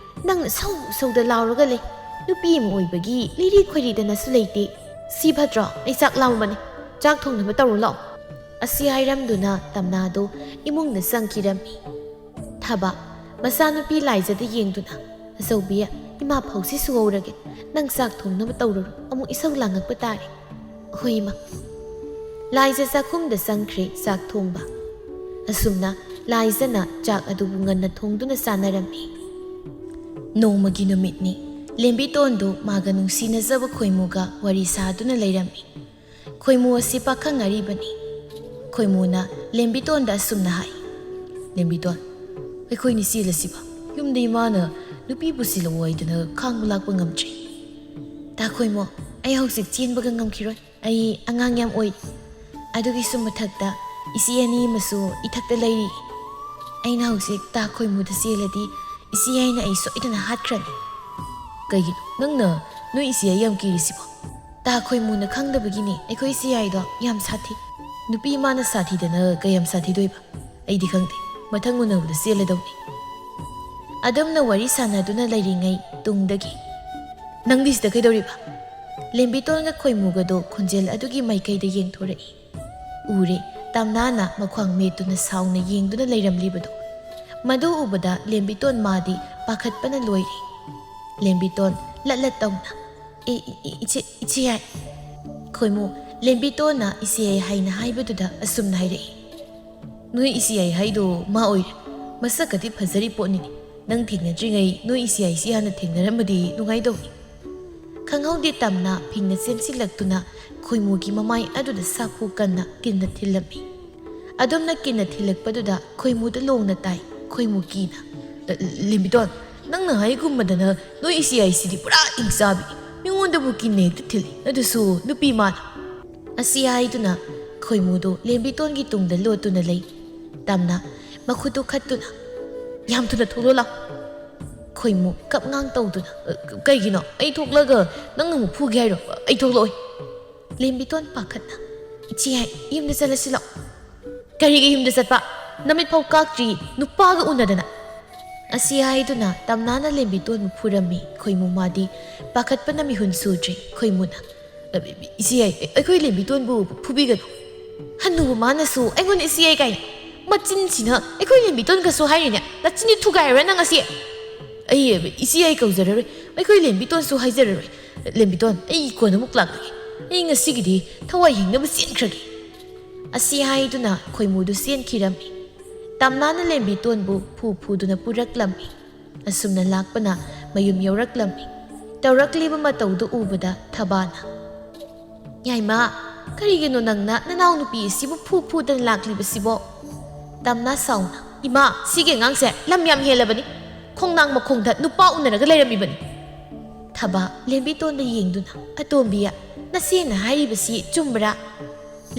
ꯅꯪꯅ ꯁꯧ ꯁꯧꯗ ꯂꯥꯎꯔꯒ ꯂꯩ꯫ ꯅꯨꯄꯤ ꯑꯃ ꯑꯣꯏꯕꯒꯤ ꯂꯤꯔꯤ ꯈꯣꯏꯔꯤꯗꯅꯁꯨ ꯂꯩꯇꯦ꯫ ꯁꯤ ꯐꯠꯇ꯭ꯔꯣ? ꯑꯩ ꯆꯥꯛ ꯂꯥꯝꯃꯕꯅꯤ꯫ ꯆꯥꯛ ꯊꯣꯡꯅꯕ ꯇꯧꯔꯨ ꯂꯥꯛꯑꯣ꯫" ꯑꯁꯤ ꯍꯥꯏꯔꯝꯗꯨꯅ ꯇꯝꯅꯥꯗꯨ ꯏꯃꯨꯡꯗ ꯆꯪꯈꯤꯔꯝꯃꯤ꯫ ꯊꯕ ꯃꯆꯥꯅꯨꯄꯤ ꯂꯥꯏꯖꯗ ꯌꯦꯡꯗꯨꯅ, "ꯑꯆꯧꯕꯤ, ꯏꯃꯥ ꯐꯧꯁꯤ ꯁꯨꯍꯧꯔꯒꯦ꯫ ꯅꯪ ꯆꯥꯛ ꯊꯣꯡꯅꯕ ꯇꯧꯔꯨꯔꯣ꯫ ꯑꯃꯨꯛ ꯏꯁꯧ ꯂꯥꯡꯉꯛꯄ ꯇꯥꯔꯦ꯫" "ꯍꯣꯏ, ꯏꯃꯥ꯫" ꯂꯥꯏꯖ ꯆꯥꯛꯈꯨꯝꯗ ꯆꯪꯈ꯭ꯔꯦ ꯆꯥꯛ ꯊꯣꯡꯕ꯫ ꯑꯁꯨꯝꯅ ꯂꯥꯏꯖꯅ ꯆꯥꯛ ꯑꯗꯨꯕꯨ ꯉꯟꯅ ꯊꯣꯡꯗꯨꯅ ꯆꯥꯅꯔꯝꯃꯤ꯫ ꯅꯣꯡꯃꯒꯤ ꯅꯨꯃꯤꯠꯅꯤ꯫ ꯂꯦꯝꯕꯤꯇꯣꯟꯗꯨ ꯃꯥꯒ ꯅꯨꯡꯁꯤꯅꯖꯕ ꯈꯣꯏꯃꯨꯒ ꯋꯥꯔꯤ ꯁꯥꯗꯨꯅ ꯂꯩꯔꯝꯃꯤ꯫ ꯈꯣꯏꯃꯨ ꯑꯁꯤ ꯄꯥꯈꯪ ꯑꯔꯤꯕꯅꯤ꯫ ꯈꯣꯏꯃꯨꯅ ꯂꯦꯝꯕꯤꯇꯣꯟꯗ ꯑꯁꯨꯝꯅ ꯍꯥꯏ, "ꯂꯦꯝꯕꯤꯇꯣꯟ, ꯑꯩꯈꯣꯏꯅꯤ ꯆꯦꯜꯂꯁꯤꯕ꯫ ꯌꯨꯝꯗ ꯏꯃꯥꯅ ꯅꯨꯄꯤ ꯄꯨꯁꯤꯜꯂꯛꯑꯣ ꯍꯥꯏꯗꯅ ꯈꯥꯡꯕ ꯂꯥꯛꯄ ꯉꯝꯗ꯭ꯔꯦ꯫" "ꯇꯥ ꯈꯣꯏꯃꯨ, ꯑꯩ ꯍꯧꯖꯤꯛ ꯆꯦꯟꯕꯒ ꯉꯝꯈꯤꯔꯣꯏ꯫ ꯑꯩ ꯑꯉꯥꯡ ꯌꯥꯝ ꯑꯣꯏ꯫ ꯑꯗꯨꯒꯤꯁꯨ ꯃꯊꯛꯇ ꯏꯆꯦ ꯑꯅꯤ ꯑꯃꯁꯨ ꯏꯊꯛꯇ ꯂꯩꯔꯤ꯫ ꯑꯩꯅ ꯍꯧꯖꯤꯛ ꯇꯥ ꯈꯣꯏꯃꯨꯗ ꯆꯦꯜꯂꯗꯤ ꯏꯆꯦ ꯌꯥꯏꯅ ꯑꯩ ꯁꯣꯏꯗꯅ ꯍꯥꯠꯈ꯭ꯔꯅꯤ꯫" "ꯀꯩꯒꯤꯅꯣ ꯅꯪꯅ ꯅꯣꯏ ꯏꯆꯦ ꯌꯥꯏ ꯌꯥꯝ ꯀꯤꯔꯤꯁꯤꯕꯣ?" "ꯇꯥ ꯈꯣꯏꯃꯨꯅ ꯈꯪꯗꯕꯒꯤꯅꯦ ꯑꯩꯈꯣꯏ ꯏꯆꯦ ꯌꯥꯏꯗꯣ ꯌꯥꯝ ꯁꯥꯊꯤ꯫" "ꯅꯨꯄꯤ ꯃꯥꯅ ꯁꯥꯊꯤꯗꯅ ꯀꯌꯥꯝ ꯁꯥꯊꯤꯗꯣꯏꯕ? ꯑꯩꯗꯤ ꯈꯪꯗꯦ, ꯃꯊꯪ ꯎꯅꯕꯗ ꯆꯦꯜꯂꯗꯧꯅꯤ꯫" ꯑꯗꯨꯝꯅ ꯋꯥꯔꯤ ꯁꯥꯟꯅꯗꯨꯅ ꯂꯩꯔꯤꯉꯩ ꯇꯨꯡꯗꯒꯤ, "ꯅꯪꯗꯤ ꯁꯤꯗ ꯀꯩꯗꯧꯔꯤꯕ?" ꯂꯦꯝꯕꯤꯇꯣꯟꯒ ꯈꯣꯏꯃꯨꯒꯗꯣ ꯈꯣꯟꯖꯦꯜ ꯑꯗꯨꯒꯤ ꯃꯥꯏꯀꯩꯗ ꯌꯦꯡꯊꯣꯔꯛꯏ꯫ ꯎꯔꯦ, ꯇꯝꯅꯥꯅ ꯃꯈ꯭ꯋꯥꯡ ꯃꯦꯠꯇꯨꯅ ꯁꯥꯎꯅ ꯌꯦꯡꯗꯨꯅ ꯂꯩꯔꯝꯂꯤꯕꯗꯨ꯫ ꯃꯗꯨ ꯎꯕꯗ ꯂꯦꯝꯕꯤꯇꯣꯟ ꯃꯥꯗꯤ ꯄꯥꯈꯠꯄꯅ ꯂꯣꯏꯔꯦ꯫ ꯂꯦꯝꯕꯤꯇꯣꯟ ꯂꯠ ꯂꯠ ꯇꯧꯅ, "ꯏ-, ꯏ-, ꯏ-, ꯏꯆꯦ, ꯏꯆꯦ ꯌꯥꯏ꯫" ꯈꯣꯏꯃꯨ ꯂꯦꯝꯕꯤꯇꯣꯟꯅ ꯏꯆꯦ ꯌꯥꯏ ꯍꯥꯏꯅ ꯍꯥꯏꯕꯗꯨꯗ ꯑꯁꯨꯝꯅ ꯍꯥꯏꯔꯛꯏ, "ꯅꯣꯏ ꯏꯆꯦ ꯌꯥꯏ ꯍꯥꯏꯗꯣ ꯃꯥ ꯑꯣꯏꯔꯦ꯫ ꯃꯁꯛꯀꯗꯤ ꯐꯖꯔꯤ ꯄꯣꯠꯅꯤꯅꯦ꯫ ꯅꯪ ꯊꯦꯡꯅꯗ꯭ꯔꯤꯉꯩ ꯅꯣꯏ ꯏꯆꯦ ꯌꯥꯏꯁꯤ ꯍꯥꯟꯅ ꯊꯦꯡꯅꯔꯝꯃꯗꯤ ꯅꯨꯡꯉꯥꯏꯗꯧꯅꯤ꯫" ꯈꯪꯍꯧꯗꯦ ꯇꯝꯅ ꯐꯤꯡꯅ ꯆꯦꯟꯁꯤꯜꯂꯛꯇꯨꯅ ꯈꯣꯏꯃꯨꯒꯤ ꯃꯃꯥꯏ ꯑꯗꯨꯗ ꯁꯥꯐꯨ ꯀꯟꯅ ꯀꯤꯟꯅ ꯊꯤꯜꯂꯝꯃꯤ꯫ ꯑꯗꯨꯝꯅ ꯀꯤꯟꯅ ꯊꯤꯜꯂꯛꯄꯗꯨꯗ ꯈꯣꯏꯃꯨꯗ ꯂꯣꯡꯅ ꯇꯥꯏ꯫ ꯈꯣꯏꯃꯨ ꯀꯤꯅ, "ꯑ, ꯂꯦꯝꯕꯤꯇꯣꯟ, ꯅꯪꯅ ꯍꯥꯏꯒꯨꯝꯕꯗꯅ ꯅꯣꯏ ꯏꯆꯦ ꯌꯥꯏꯁꯤꯗꯤ ꯄꯨꯔꯥ ꯏꯪ ꯆꯥꯕꯤꯅꯤ꯫ ꯃꯤꯉꯣꯟꯗꯕꯨ ꯀꯤꯟꯅ ꯍꯦꯛꯇ ꯊꯤꯜꯂꯤ, ꯑꯗꯨꯁꯨ ꯅꯨꯄꯤ ꯃꯥꯅ꯫" ꯑꯁꯤ ꯍꯥꯏꯗꯨꯅ ꯈꯣꯏꯃꯨꯗꯨ ꯂꯦꯝꯕꯤꯇꯣꯟꯒꯤ ꯇꯨꯡꯗ ꯂꯣꯠꯇꯨꯅ ꯂꯩ꯫ ꯇꯝꯅ ꯃꯈꯨꯠꯇꯨ ꯈꯠꯇꯨꯅ, "ꯌꯥꯝ ꯊꯨꯅ ꯊꯣꯛꯂꯛꯑꯣ ꯂꯥꯎ꯫" ꯈꯣꯏꯃꯨ ꯀꯞꯉꯥꯡ ꯇꯧꯗꯨꯅ, "ꯑ, ꯀꯩꯒꯤꯅꯣ? ꯑꯩ ꯊꯣꯛꯂꯒ ꯅꯪ ꯑꯃꯨꯛ ꯐꯨꯒꯦ ꯍꯥꯏꯔꯣ? ꯑꯩ ꯊꯣꯛꯂꯛꯑꯣꯏ꯫" ꯂꯦꯝꯕꯤꯇꯣꯟ ꯄꯥꯈꯠꯅ, "ꯏꯆꯦ ꯌꯥꯏ, ꯌꯨꯝꯗ ꯆꯠꯂꯁꯤ ꯂꯥꯛꯑꯣ꯫" "ꯀꯔꯤꯒꯤ ꯌꯨꯝꯗ ꯆꯠꯄ? ꯅꯃꯤꯠ ꯐꯥꯎ ꯀꯥꯛꯇ꯭ꯔꯤ, ꯅꯨꯄꯥꯒ ꯎꯅꯗꯅ꯫" ꯑꯁꯤ ꯍꯥꯏꯗꯨꯅ ꯇꯝꯅꯥꯅ ꯂꯦꯝꯕꯤꯇꯣꯟꯕꯨ ꯐꯨꯔꯝꯃꯤ꯫ ꯈꯣꯏꯃꯨ ꯃꯥꯗꯤ ꯄꯥꯈꯠꯄꯅ ꯃꯤꯍꯨꯟ ꯁꯨꯗ꯭ꯔꯤ꯫ ꯈꯣꯏꯃꯨꯅ, "ꯏꯆꯦ ꯌꯥꯏ, ꯑꯩꯈꯣꯏ ꯂꯦꯝꯕꯤꯇꯣꯟꯕꯨ ꯐꯨꯕꯤꯒꯅꯨ꯫" ꯍꯟꯅꯨꯕ ꯃꯥꯅꯁꯨ ꯑꯩꯉꯣꯟꯗ "ꯏꯆꯦ ꯌꯥꯏ" ꯀꯥꯏꯅ꯫ ꯃꯆꯤꯟꯁꯤꯅ ꯑꯩꯈꯣꯏ ꯂꯦꯝꯕꯤꯇꯣꯟꯒꯁꯨ ꯍꯥꯏꯔꯤꯅꯦ꯫ ꯅꯆꯤꯟꯗꯤ ꯊꯨꯒꯥꯏꯔꯣꯏ ꯅꯪ ꯉꯁꯤ꯫ "ꯑꯩ ꯏꯆꯦ ꯌꯥꯏ ꯀꯧꯖꯔꯔꯣꯏ, ꯑꯩꯈꯣꯏ ꯂꯦꯝꯕꯤꯇꯣꯟꯁꯨ ꯍꯥꯏꯖꯔꯔꯣꯏ꯫ ꯂꯦꯝꯕꯤꯇꯣꯟ, ꯑꯩ ꯀꯣꯟꯅ ꯑꯃꯨꯛ ꯂꯥꯛꯂꯒꯦ꯫ ꯑꯩ ꯉꯁꯤꯒꯤꯗꯤ ꯊꯋꯥꯏ ꯍꯤꯡꯅꯕ ꯆꯦꯟꯈ꯭ꯔꯒꯦ꯫" ꯑꯁꯤ ꯍꯥꯏꯗꯨꯅ ꯈꯣꯏꯃꯨꯗꯨ ꯆꯦꯟꯈꯤꯔꯝꯃꯤ꯫ ꯇꯝꯅꯥꯅ ꯂꯦꯝꯕꯤꯇꯣꯟꯕꯨ ꯐꯨ ꯐꯨꯗꯨꯅ ꯄꯨꯔꯛꯂꯝꯃꯤ꯫ ꯑꯁꯨꯝꯅ ꯂꯥꯛꯄꯅ ꯃꯌꯨꯝ ꯌꯧꯔꯛꯂꯝꯃꯤ꯫ ꯇꯧꯔꯛꯂꯤꯕ ꯃꯇꯧꯗꯨ ꯎꯕꯗ ꯊꯕꯥꯅ, "ꯌꯥꯏꯃ, ꯀꯔꯤꯒꯤꯅꯣ ꯅꯪꯅ ꯅꯅꯥꯎꯅꯨꯄꯤ ꯑꯁꯤꯕꯨ ꯐꯨ ꯐꯨꯗꯅ ꯂꯥꯛꯂꯤꯕꯁꯤꯕꯣ?" ꯇꯝꯅꯥ ꯁꯥꯎꯅ, "ꯏꯃꯥ, ꯁꯤꯒꯤ ꯑꯉꯥꯡꯁꯦ ꯂꯝ ꯌꯥꯝ ꯍꯦꯜꯂꯕꯅꯤ꯫ ꯈꯣꯡꯅꯥꯡ ꯃꯈꯣꯡꯗ ꯅꯨꯄꯥ ꯎꯅꯔꯒ ꯂꯩꯔꯝꯃꯤꯕꯅꯤ꯫" ꯊꯕꯥ ꯂꯦꯝꯕꯤꯇꯣꯟꯗ ꯌꯦꯡꯗꯨꯅ, "ꯑꯇꯣꯝꯕꯤ, ꯅꯆꯦꯅ ꯍꯥꯏꯔꯤꯕꯁꯤ ꯆꯨꯝꯕ꯭ꯔꯥ?"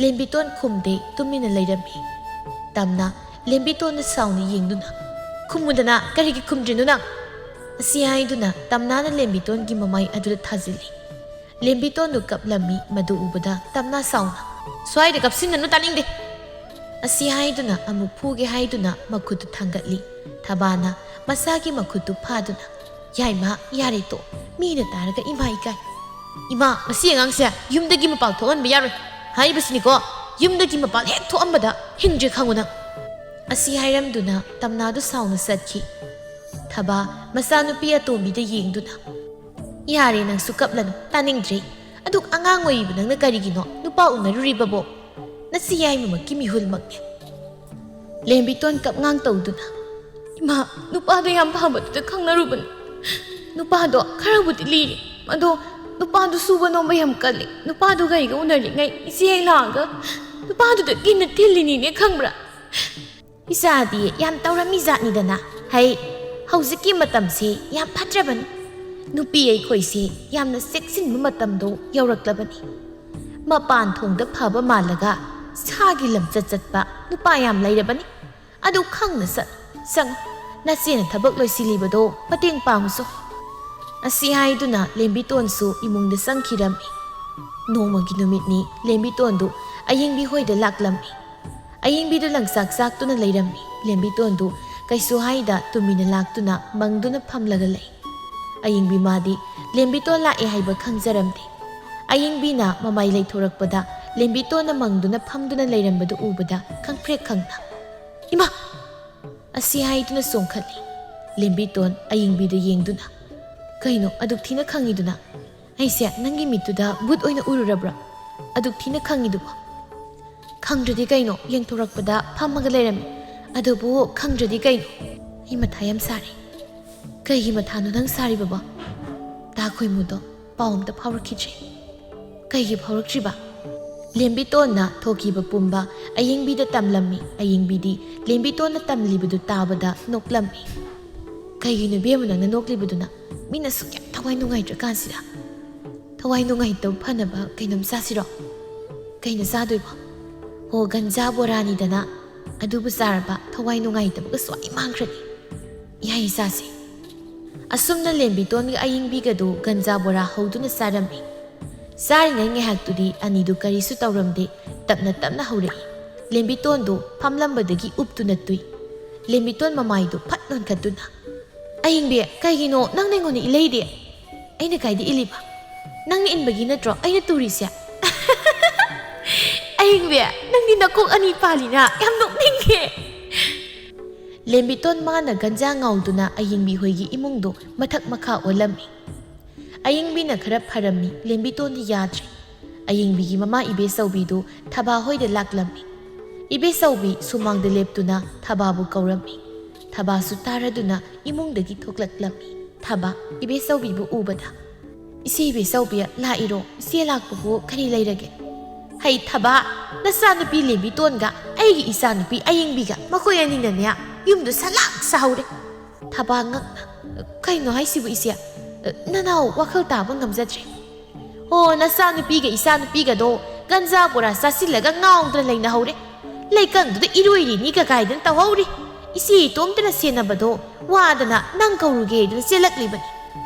ꯂꯦꯝꯕꯤꯇꯣꯟ ꯈꯨꯝꯗꯦ, ꯇꯨꯃꯤꯟꯅ ꯂꯩꯔꯝꯃꯤ꯫ ꯇꯝꯅ ꯂꯦꯝꯕꯤꯇꯣꯟꯗ ꯁꯥꯎꯅ ꯌꯦꯡꯗꯨꯅ, "ꯈꯨꯝꯃꯨꯗꯅ, ꯀꯔꯤꯒꯤ ꯈꯨꯝꯗ꯭ꯔꯤꯅꯣ ꯅꯪ?" ꯑꯁꯤ ꯍꯥꯏꯗꯨꯅ ꯇꯝꯅꯥꯅ ꯂꯦꯝꯕꯤꯇꯣꯟꯒꯤ ꯃꯃꯥꯏ ꯑꯗꯨꯗ ꯊꯥꯖꯤꯜꯂꯤ꯫ ꯂꯦꯝꯕꯤꯇꯣꯟꯗꯨ ꯀꯞꯂꯝꯃꯤ꯫ ꯃꯗꯨ ꯎꯕꯗ ꯇꯝꯅꯥ ꯁꯥꯎꯅ, "ꯁ꯭ꯋꯥꯏꯗ ꯀꯞꯁꯤꯟꯅꯅꯨ, ꯇꯥꯅꯤꯡꯗꯦ!" ꯑꯁꯤ ꯍꯥꯏꯗꯨꯅ ꯑꯃꯨꯛ ꯐꯨꯒꯦ ꯍꯥꯏꯗꯨꯅ ꯃꯈꯨꯠꯇꯨ ꯊꯥꯡꯒꯠꯂꯤ꯫ ꯊꯕꯥꯅ ꯃꯁꯥꯒꯤ ꯃꯈꯨꯠꯇꯨ ꯐꯥꯗꯨꯅ, "ꯌꯥꯏꯃ, ꯌꯥꯔꯦ ꯇꯣ, ꯃꯤꯅ ꯇꯥꯔꯒ ꯏꯃꯥ ꯏꯀꯥꯏ꯫ ꯏꯃꯥ, ꯃꯁꯤ ꯑꯉꯥꯡꯁꯦ ꯌꯨꯝꯗꯒꯤ ꯃꯄꯥꯟ ꯊꯣꯛꯍꯟꯕ ꯌꯥꯔꯣꯏ ꯍꯥꯏꯔꯤꯕꯁꯤꯅꯤꯀꯣ꯫ ꯌꯨꯝꯗꯒꯤ ꯃꯄꯥꯟ ꯍꯦꯛ ꯊꯣꯛꯑꯝꯕꯗ ꯍꯤꯡꯗ꯭ꯔꯦ ꯈꯪꯉꯨ ꯅꯪ꯫ ꯑꯁꯤ ꯍꯥꯏꯔꯝꯗꯨꯅ ꯇꯝꯅꯥꯗꯨ ꯁꯥꯎꯅ ꯆꯠꯈꯤ꯫ ꯊꯕꯥ ꯃꯆꯥꯅꯨꯄꯤ ꯑꯇꯣꯝꯕꯤꯗ ꯌꯦꯡꯗꯨꯅ, "ꯌꯥꯔꯦ, ꯅꯪꯁꯨ ꯀꯞꯂꯅꯨ, ꯇꯥꯅꯤꯡꯗ꯭ꯔꯦ꯫ ꯑꯗꯨꯛ ꯑꯉꯥꯡ ꯑꯣꯏꯔꯤꯕ ꯅꯪꯅ ꯀꯔꯤꯒꯤꯅꯣ ꯅꯨꯄꯥ ꯎꯅꯔꯨꯔꯤꯕꯕꯣ? ꯅꯆꯦ ꯌꯥꯏꯃꯃꯛꯀꯤ ꯃꯤꯍꯨꯜꯃꯛꯅꯦ꯫" ꯂꯦꯝꯕꯤꯇꯣꯟ ꯀꯞꯉꯥꯡ ꯇꯧꯗꯨꯅ, "ꯏꯃꯥ, ꯅꯨꯄꯥꯗꯣ ꯌꯥꯝ ꯐꯕꯗꯨꯗ ꯈꯪꯅꯔꯨꯕꯅꯤ꯫ ꯅꯨꯄꯥꯗꯣ ꯈꯔꯕꯨꯗꯤ ꯂꯤꯔꯤ꯫ ꯑꯗꯣ ꯅꯨꯄꯥꯗꯣ ꯁꯨꯕ ꯅꯣꯝꯕ ꯌꯥꯝ ꯀꯜꯂꯤ꯫ ꯅꯨꯄꯥꯗꯨꯒ ꯑꯩꯒ ꯎꯅꯔꯤꯉꯩ ꯏꯆꯦ ꯑꯩ ꯂꯥꯛꯑꯒ ꯅꯨꯄꯥꯗꯨꯗ ꯀꯤꯟꯅ ꯊꯤꯜꯂꯤꯅꯤꯅꯦ, ꯈꯪꯕ꯭ꯔꯥ?" ꯏꯆꯥꯗꯤ ꯌꯥꯝ ꯇꯧꯔꯝꯃꯤ ꯖꯥꯠꯅꯤꯗꯅ꯫ ꯍꯩ, ꯍꯧꯖꯤꯛꯀꯤ ꯃꯇꯝꯁꯦ ꯌꯥꯝ ꯐꯠꯇ꯭ꯔꯕꯅꯤ꯫ ꯅꯨꯄꯤ ꯑꯩꯈꯣꯏꯁꯦ ꯌꯥꯝꯅ ꯆꯦꯛꯁꯤꯟꯕ ꯃꯇꯝꯗꯣ ꯌꯧꯔꯛꯂꯕꯅꯤ꯫ ꯃꯄꯥꯟ ꯊꯣꯡꯗ ꯐꯕ ꯃꯥꯜꯂꯒ ꯁꯥꯒꯤ ꯂꯝꯆꯠ ꯆꯠꯄ ꯅꯨꯄꯥ ꯌꯥꯝ ꯂꯩꯔꯕꯅꯤ꯫ ꯑꯗꯨ ꯈꯪꯅ ꯆꯠ-, ꯆꯪꯉꯨ꯫ ꯅꯆꯦꯅ ꯊꯕꯛ ꯂꯣꯏꯁꯤꯜꯂꯤꯕꯗꯣ ꯃꯇꯦꯡ ꯄꯥꯡꯉꯨꯁꯨ꯫ ꯑꯁꯤ ꯍꯥꯏꯗꯨꯅ ꯂꯦꯝꯕꯤꯇꯣꯟꯁꯨ ꯏꯃꯨꯡꯗ ꯆꯪꯈꯤꯔꯝꯃꯤ꯫ ꯅꯣꯡꯃꯒꯤ ꯅꯨꯃꯤꯠꯅꯤ꯫ ꯂꯦꯝꯕꯤꯇꯣꯟꯗꯨ ꯑꯌꯤꯡꯕꯤ ꯍꯣꯏꯗ ꯂꯥꯛꯂꯝꯃꯤ꯫ ꯑꯌꯤꯡꯕꯤꯗꯨ ꯂꯪꯆꯥꯛ ꯆꯥꯛꯇꯨꯅ ꯂꯩꯔꯝꯃꯤ꯫ ꯂꯦꯝꯕꯤꯇꯣꯟꯗꯨ ꯀꯩꯁꯨ ꯍꯥꯏꯗ ꯇꯨꯃꯤꯟꯅ ꯂꯥꯛꯇꯨꯅ ꯃꯪꯗꯨꯅ ꯐꯝꯂꯒ ꯂꯩ꯫ ꯑꯌꯤꯡꯕꯤ ꯃꯥꯗꯤ ꯂꯦꯝꯕꯤꯇꯣꯟ ꯂꯥꯛꯑꯦ ꯍꯥꯏꯕ ꯈꯪꯖꯔꯝꯗꯦ꯫ ꯑꯌꯤꯡꯕꯤꯅ ꯃꯃꯥꯏ ꯂꯩꯊꯣꯔꯛꯄꯗ ꯂꯦꯝꯕꯤꯇꯣꯟꯅ ꯃꯪꯗꯨꯅ ꯐꯝꯗꯨꯅ ꯂꯩꯔꯝꯕꯗꯨ ꯎꯕꯗ ꯈꯪꯄ꯭ꯔꯦꯛ ꯈꯪꯅ, "ꯏꯃꯥ!" ꯑꯁꯤ ꯍꯥꯏꯗꯨꯅ ꯆꯣꯡꯈꯠꯂꯤ꯫ ꯂꯦꯝꯕꯤꯇꯣꯟ ꯑꯌꯤꯡꯕꯤꯗ ꯌꯦꯡꯗꯨꯅ, "ꯀꯩꯅꯣ ꯑꯗꯨꯛ ꯊꯤꯅ ꯈꯪꯉꯤꯗꯨꯅ? ꯑꯩꯁꯦ ꯅꯪꯒꯤ ꯃꯤꯠꯇꯨꯗ ꯚꯨꯠ ꯑꯣꯏꯅ ꯎꯔꯨꯔꯕ꯭ꯔꯥ? ꯑꯗꯨꯛ ꯊꯤꯅ ꯈꯪꯉꯤꯗꯨꯕꯣ?" "ꯈꯪꯗ꯭ꯔꯗꯤ ꯀꯩꯅꯣ, ꯌꯦꯡꯊꯣꯔꯛꯄꯗ ꯐꯝꯃꯒ ꯂꯩꯔꯝꯃꯤ꯫ ꯑꯗꯨꯕꯨ ꯈꯪꯗ꯭ꯔꯗꯤ ꯀꯩꯅꯣ?" "ꯑꯩ ꯃꯊꯥ ꯌꯥꯝ ꯁꯥꯔꯦ꯫" "ꯀꯩꯒꯤ ꯃꯊꯥꯅꯣ ꯅꯪ ꯁꯥꯔꯤꯕꯕꯣ?" "ꯇꯥ ꯈꯣꯏꯃꯨꯗꯣ ꯄꯥꯎ ꯑꯝꯇ ꯐꯥꯎꯔꯛꯈꯤꯗ꯭ꯔꯦ꯫" "ꯀꯩꯒꯤ ꯐꯥꯎꯔꯛꯇ꯭ꯔꯤꯕ?" ꯂꯦꯝꯕꯤꯇꯣꯟꯅ ꯊꯣꯛꯈꯤꯕ ꯄꯨꯝꯕ ꯑꯌꯤꯡꯕꯤꯗ ꯇꯝꯂꯝꯃꯤ꯫ ꯑꯌꯤꯡꯕꯤꯗꯤ ꯂꯦꯝꯕꯤꯇꯣꯟꯅ ꯇꯝꯂꯤꯕꯗꯨ ꯇꯥꯕꯗ ꯅꯣꯛꯂꯝꯃꯤ꯫ "ꯀꯩꯒꯤꯅꯣ ꯏꯕꯦꯝꯃ ꯅꯪꯅ ꯅꯣꯛꯂꯤꯕꯗꯨꯅ? ꯃꯤꯅ ꯑꯁꯨꯛ ꯌꯥꯝ ꯊꯋꯥꯏ ꯅꯨꯡꯉꯥꯏꯇ꯭ꯔꯀꯥꯟꯁꯤꯗ?" "ꯊꯋꯥꯏ ꯅꯨꯡꯉꯥꯏꯇꯕ ꯐꯅꯕ ꯀꯩꯅꯣꯝ ꯆꯥꯁꯤꯔꯣ?" "ꯀꯩꯅꯣ ꯆꯥꯗꯣꯏꯕꯣ?" "ꯍꯣ, ꯒꯟꯖꯥ ꯕꯣꯔꯥꯅꯤꯗꯅ꯫ ꯑꯗꯨꯕꯨ ꯆꯥꯔꯕ ꯊꯋꯥꯏ ꯅꯨꯡꯉꯥꯏꯇꯕꯒ ꯁ꯭ꯋꯥꯏ ꯃꯥꯡꯈ꯭ꯔꯅꯤ꯫" "ꯌꯥꯏꯌꯦ, ꯆꯥꯁꯦ꯫" ꯑꯁꯨꯝꯅ ꯂꯦꯝꯕꯤꯇꯣꯟꯒ ꯑꯌꯤꯡꯕꯤꯒꯗꯨ ꯒꯟꯖꯥ ꯕꯣꯔꯥ ꯍꯧꯗꯨꯅ ꯆꯥꯔꯝꯃꯤ꯫ ꯆꯥꯔꯤꯉꯩ ꯉꯥꯏꯍꯥꯛꯇꯨꯗꯤ ꯑꯅꯤꯗꯨ ꯀꯔꯤꯁꯨ ꯇꯧꯔꯝꯗꯦ꯫ ꯇꯞꯅ ꯇꯞꯅ ꯍꯧꯔꯛꯏ꯫ ꯂꯦꯝꯕꯤꯇꯣꯟꯗꯨ ꯐꯝꯂꯝꯕꯗꯒꯤ ꯎꯞꯇꯨꯅ ꯇꯨꯏ꯫ ꯂꯦꯝꯕꯤꯇꯣꯟ ꯃꯃꯥꯏꯗꯨ ꯐꯠ ꯅꯣꯟꯈꯠꯇꯨꯅ, "ꯑꯌꯤꯡꯕꯤ, ꯀꯩꯒꯤꯅꯣ ꯅꯪꯅ ꯑꯩꯉꯣꯟꯗ ꯏꯜꯂꯛꯏꯗꯤ?" "ꯑꯩꯅ ꯀꯥꯏꯗ ꯏꯜꯂꯤꯕ? ꯅꯪꯅ ꯏꯟꯕꯒꯤ ꯅꯠꯇ꯭ꯔꯣ ꯑꯩꯅ ꯇꯨꯔꯤꯁꯦ?" "ꯑꯌꯤꯡ-" ꯕꯦ, ꯅꯪꯗꯤ ꯅꯀꯣꯛ ꯑꯅꯤ ꯄꯥꯜꯂꯤꯅ, ꯌꯥꯝ ꯅꯣꯛꯅꯤꯡꯉꯦ꯫ ꯂꯦꯝꯕꯤꯇꯣꯟ ꯃꯥꯅ ꯒꯟꯖꯥ ꯉꯥꯎꯗꯨꯅ ꯑꯌꯤꯡꯕꯤ ꯍꯣꯏꯒꯤ ꯏꯃꯨꯡꯗꯨ ꯃꯊꯛ ꯃꯈꯥ ꯑꯣꯜꯂꯝꯃꯤ꯫ ꯑꯌꯤꯡꯕꯤꯅ ꯈꯔ ꯐꯔꯝꯃꯤ, ꯂꯦꯝꯕꯤꯇꯣꯟꯗꯤ ꯌꯥꯗ꯭ꯔꯦ꯫ ꯑꯌꯤꯡꯕꯤꯒꯤ ꯃꯃꯥ ꯏꯕꯦꯆꯧꯕꯤꯗꯨ ꯊꯕꯥ ꯍꯣꯏꯗ ꯂꯥꯛꯂꯝꯃꯤ꯫ ꯏꯕꯦꯆꯧꯕꯤ ꯁꯨꯃꯥꯡꯗ ꯂꯦꯞꯇꯨꯅ ꯊꯕꯥꯕꯨ ꯀꯧꯔꯝꯃꯤ꯫ ꯊꯕꯥꯁꯨ ꯇꯥꯔꯗꯨꯅ ꯏꯃꯨꯡꯗꯒꯤ ꯊꯣꯛꯂꯛꯂꯝꯃꯤ꯫ ꯊꯕꯥ ꯏꯕꯦꯆꯧꯕꯤꯕꯨ ꯎꯕꯗ, "ꯏꯆꯦ ꯏꯕꯦꯆꯧꯕꯤ, ꯂꯥꯛꯏꯔꯣ? ꯏꯆꯦ ꯂꯥꯛꯄꯕꯨ ꯀꯔꯤ ꯂꯩꯔꯒꯦ?" "ꯍꯩ ꯊꯕꯥ, ꯅꯆꯥꯅꯨꯄꯤ ꯂꯦꯝꯕꯤꯇꯣꯟꯒ ꯑꯩꯒꯤ ꯏꯆꯥꯅꯨꯄꯤ ꯑꯌꯤꯡꯕꯤꯒ ꯃꯈꯣꯏ ꯑꯅꯤꯅꯅꯦ ꯌꯨꯝꯗꯨ ꯁꯂꯥꯛ ꯁꯥꯍꯧꯔꯦ꯫" ꯊꯕꯥ ꯉꯛꯅ, "ꯀꯩꯅꯣ ꯍꯥꯏꯁꯤꯕꯨ ꯏꯆꯦ? ꯅꯅꯥꯎ ꯋꯥꯈꯜ ꯇꯥꯕ ꯉꯝꯖꯗ꯭ꯔꯦ꯫" "ꯑꯣ, ꯅꯆꯥꯅꯨꯄꯤꯒ ꯏꯆꯥꯅꯨꯄꯤꯒꯗꯣ ꯒꯟꯖꯥ ꯕꯣꯔꯥ ꯆꯥꯁꯤꯜꯂꯒ ꯉꯥꯎꯗꯅ ꯂꯩꯅꯍꯧꯔꯦ꯫ ꯂꯩꯀꯪꯗꯨꯗ ꯏꯔꯣꯏꯔꯤꯅꯤ ꯀꯀꯥꯏꯗꯅ ꯇꯧꯍꯧꯔꯤ꯫ ꯏꯆꯦ ꯏꯇꯣꯝꯇꯅ ꯁꯦꯟꯅꯕꯗꯣ ꯋꯥꯗꯅ ꯅꯪ ꯀꯧꯔꯨꯒꯦꯗꯅ ꯆꯦꯜꯂꯛꯂꯤꯕꯅꯤ꯫"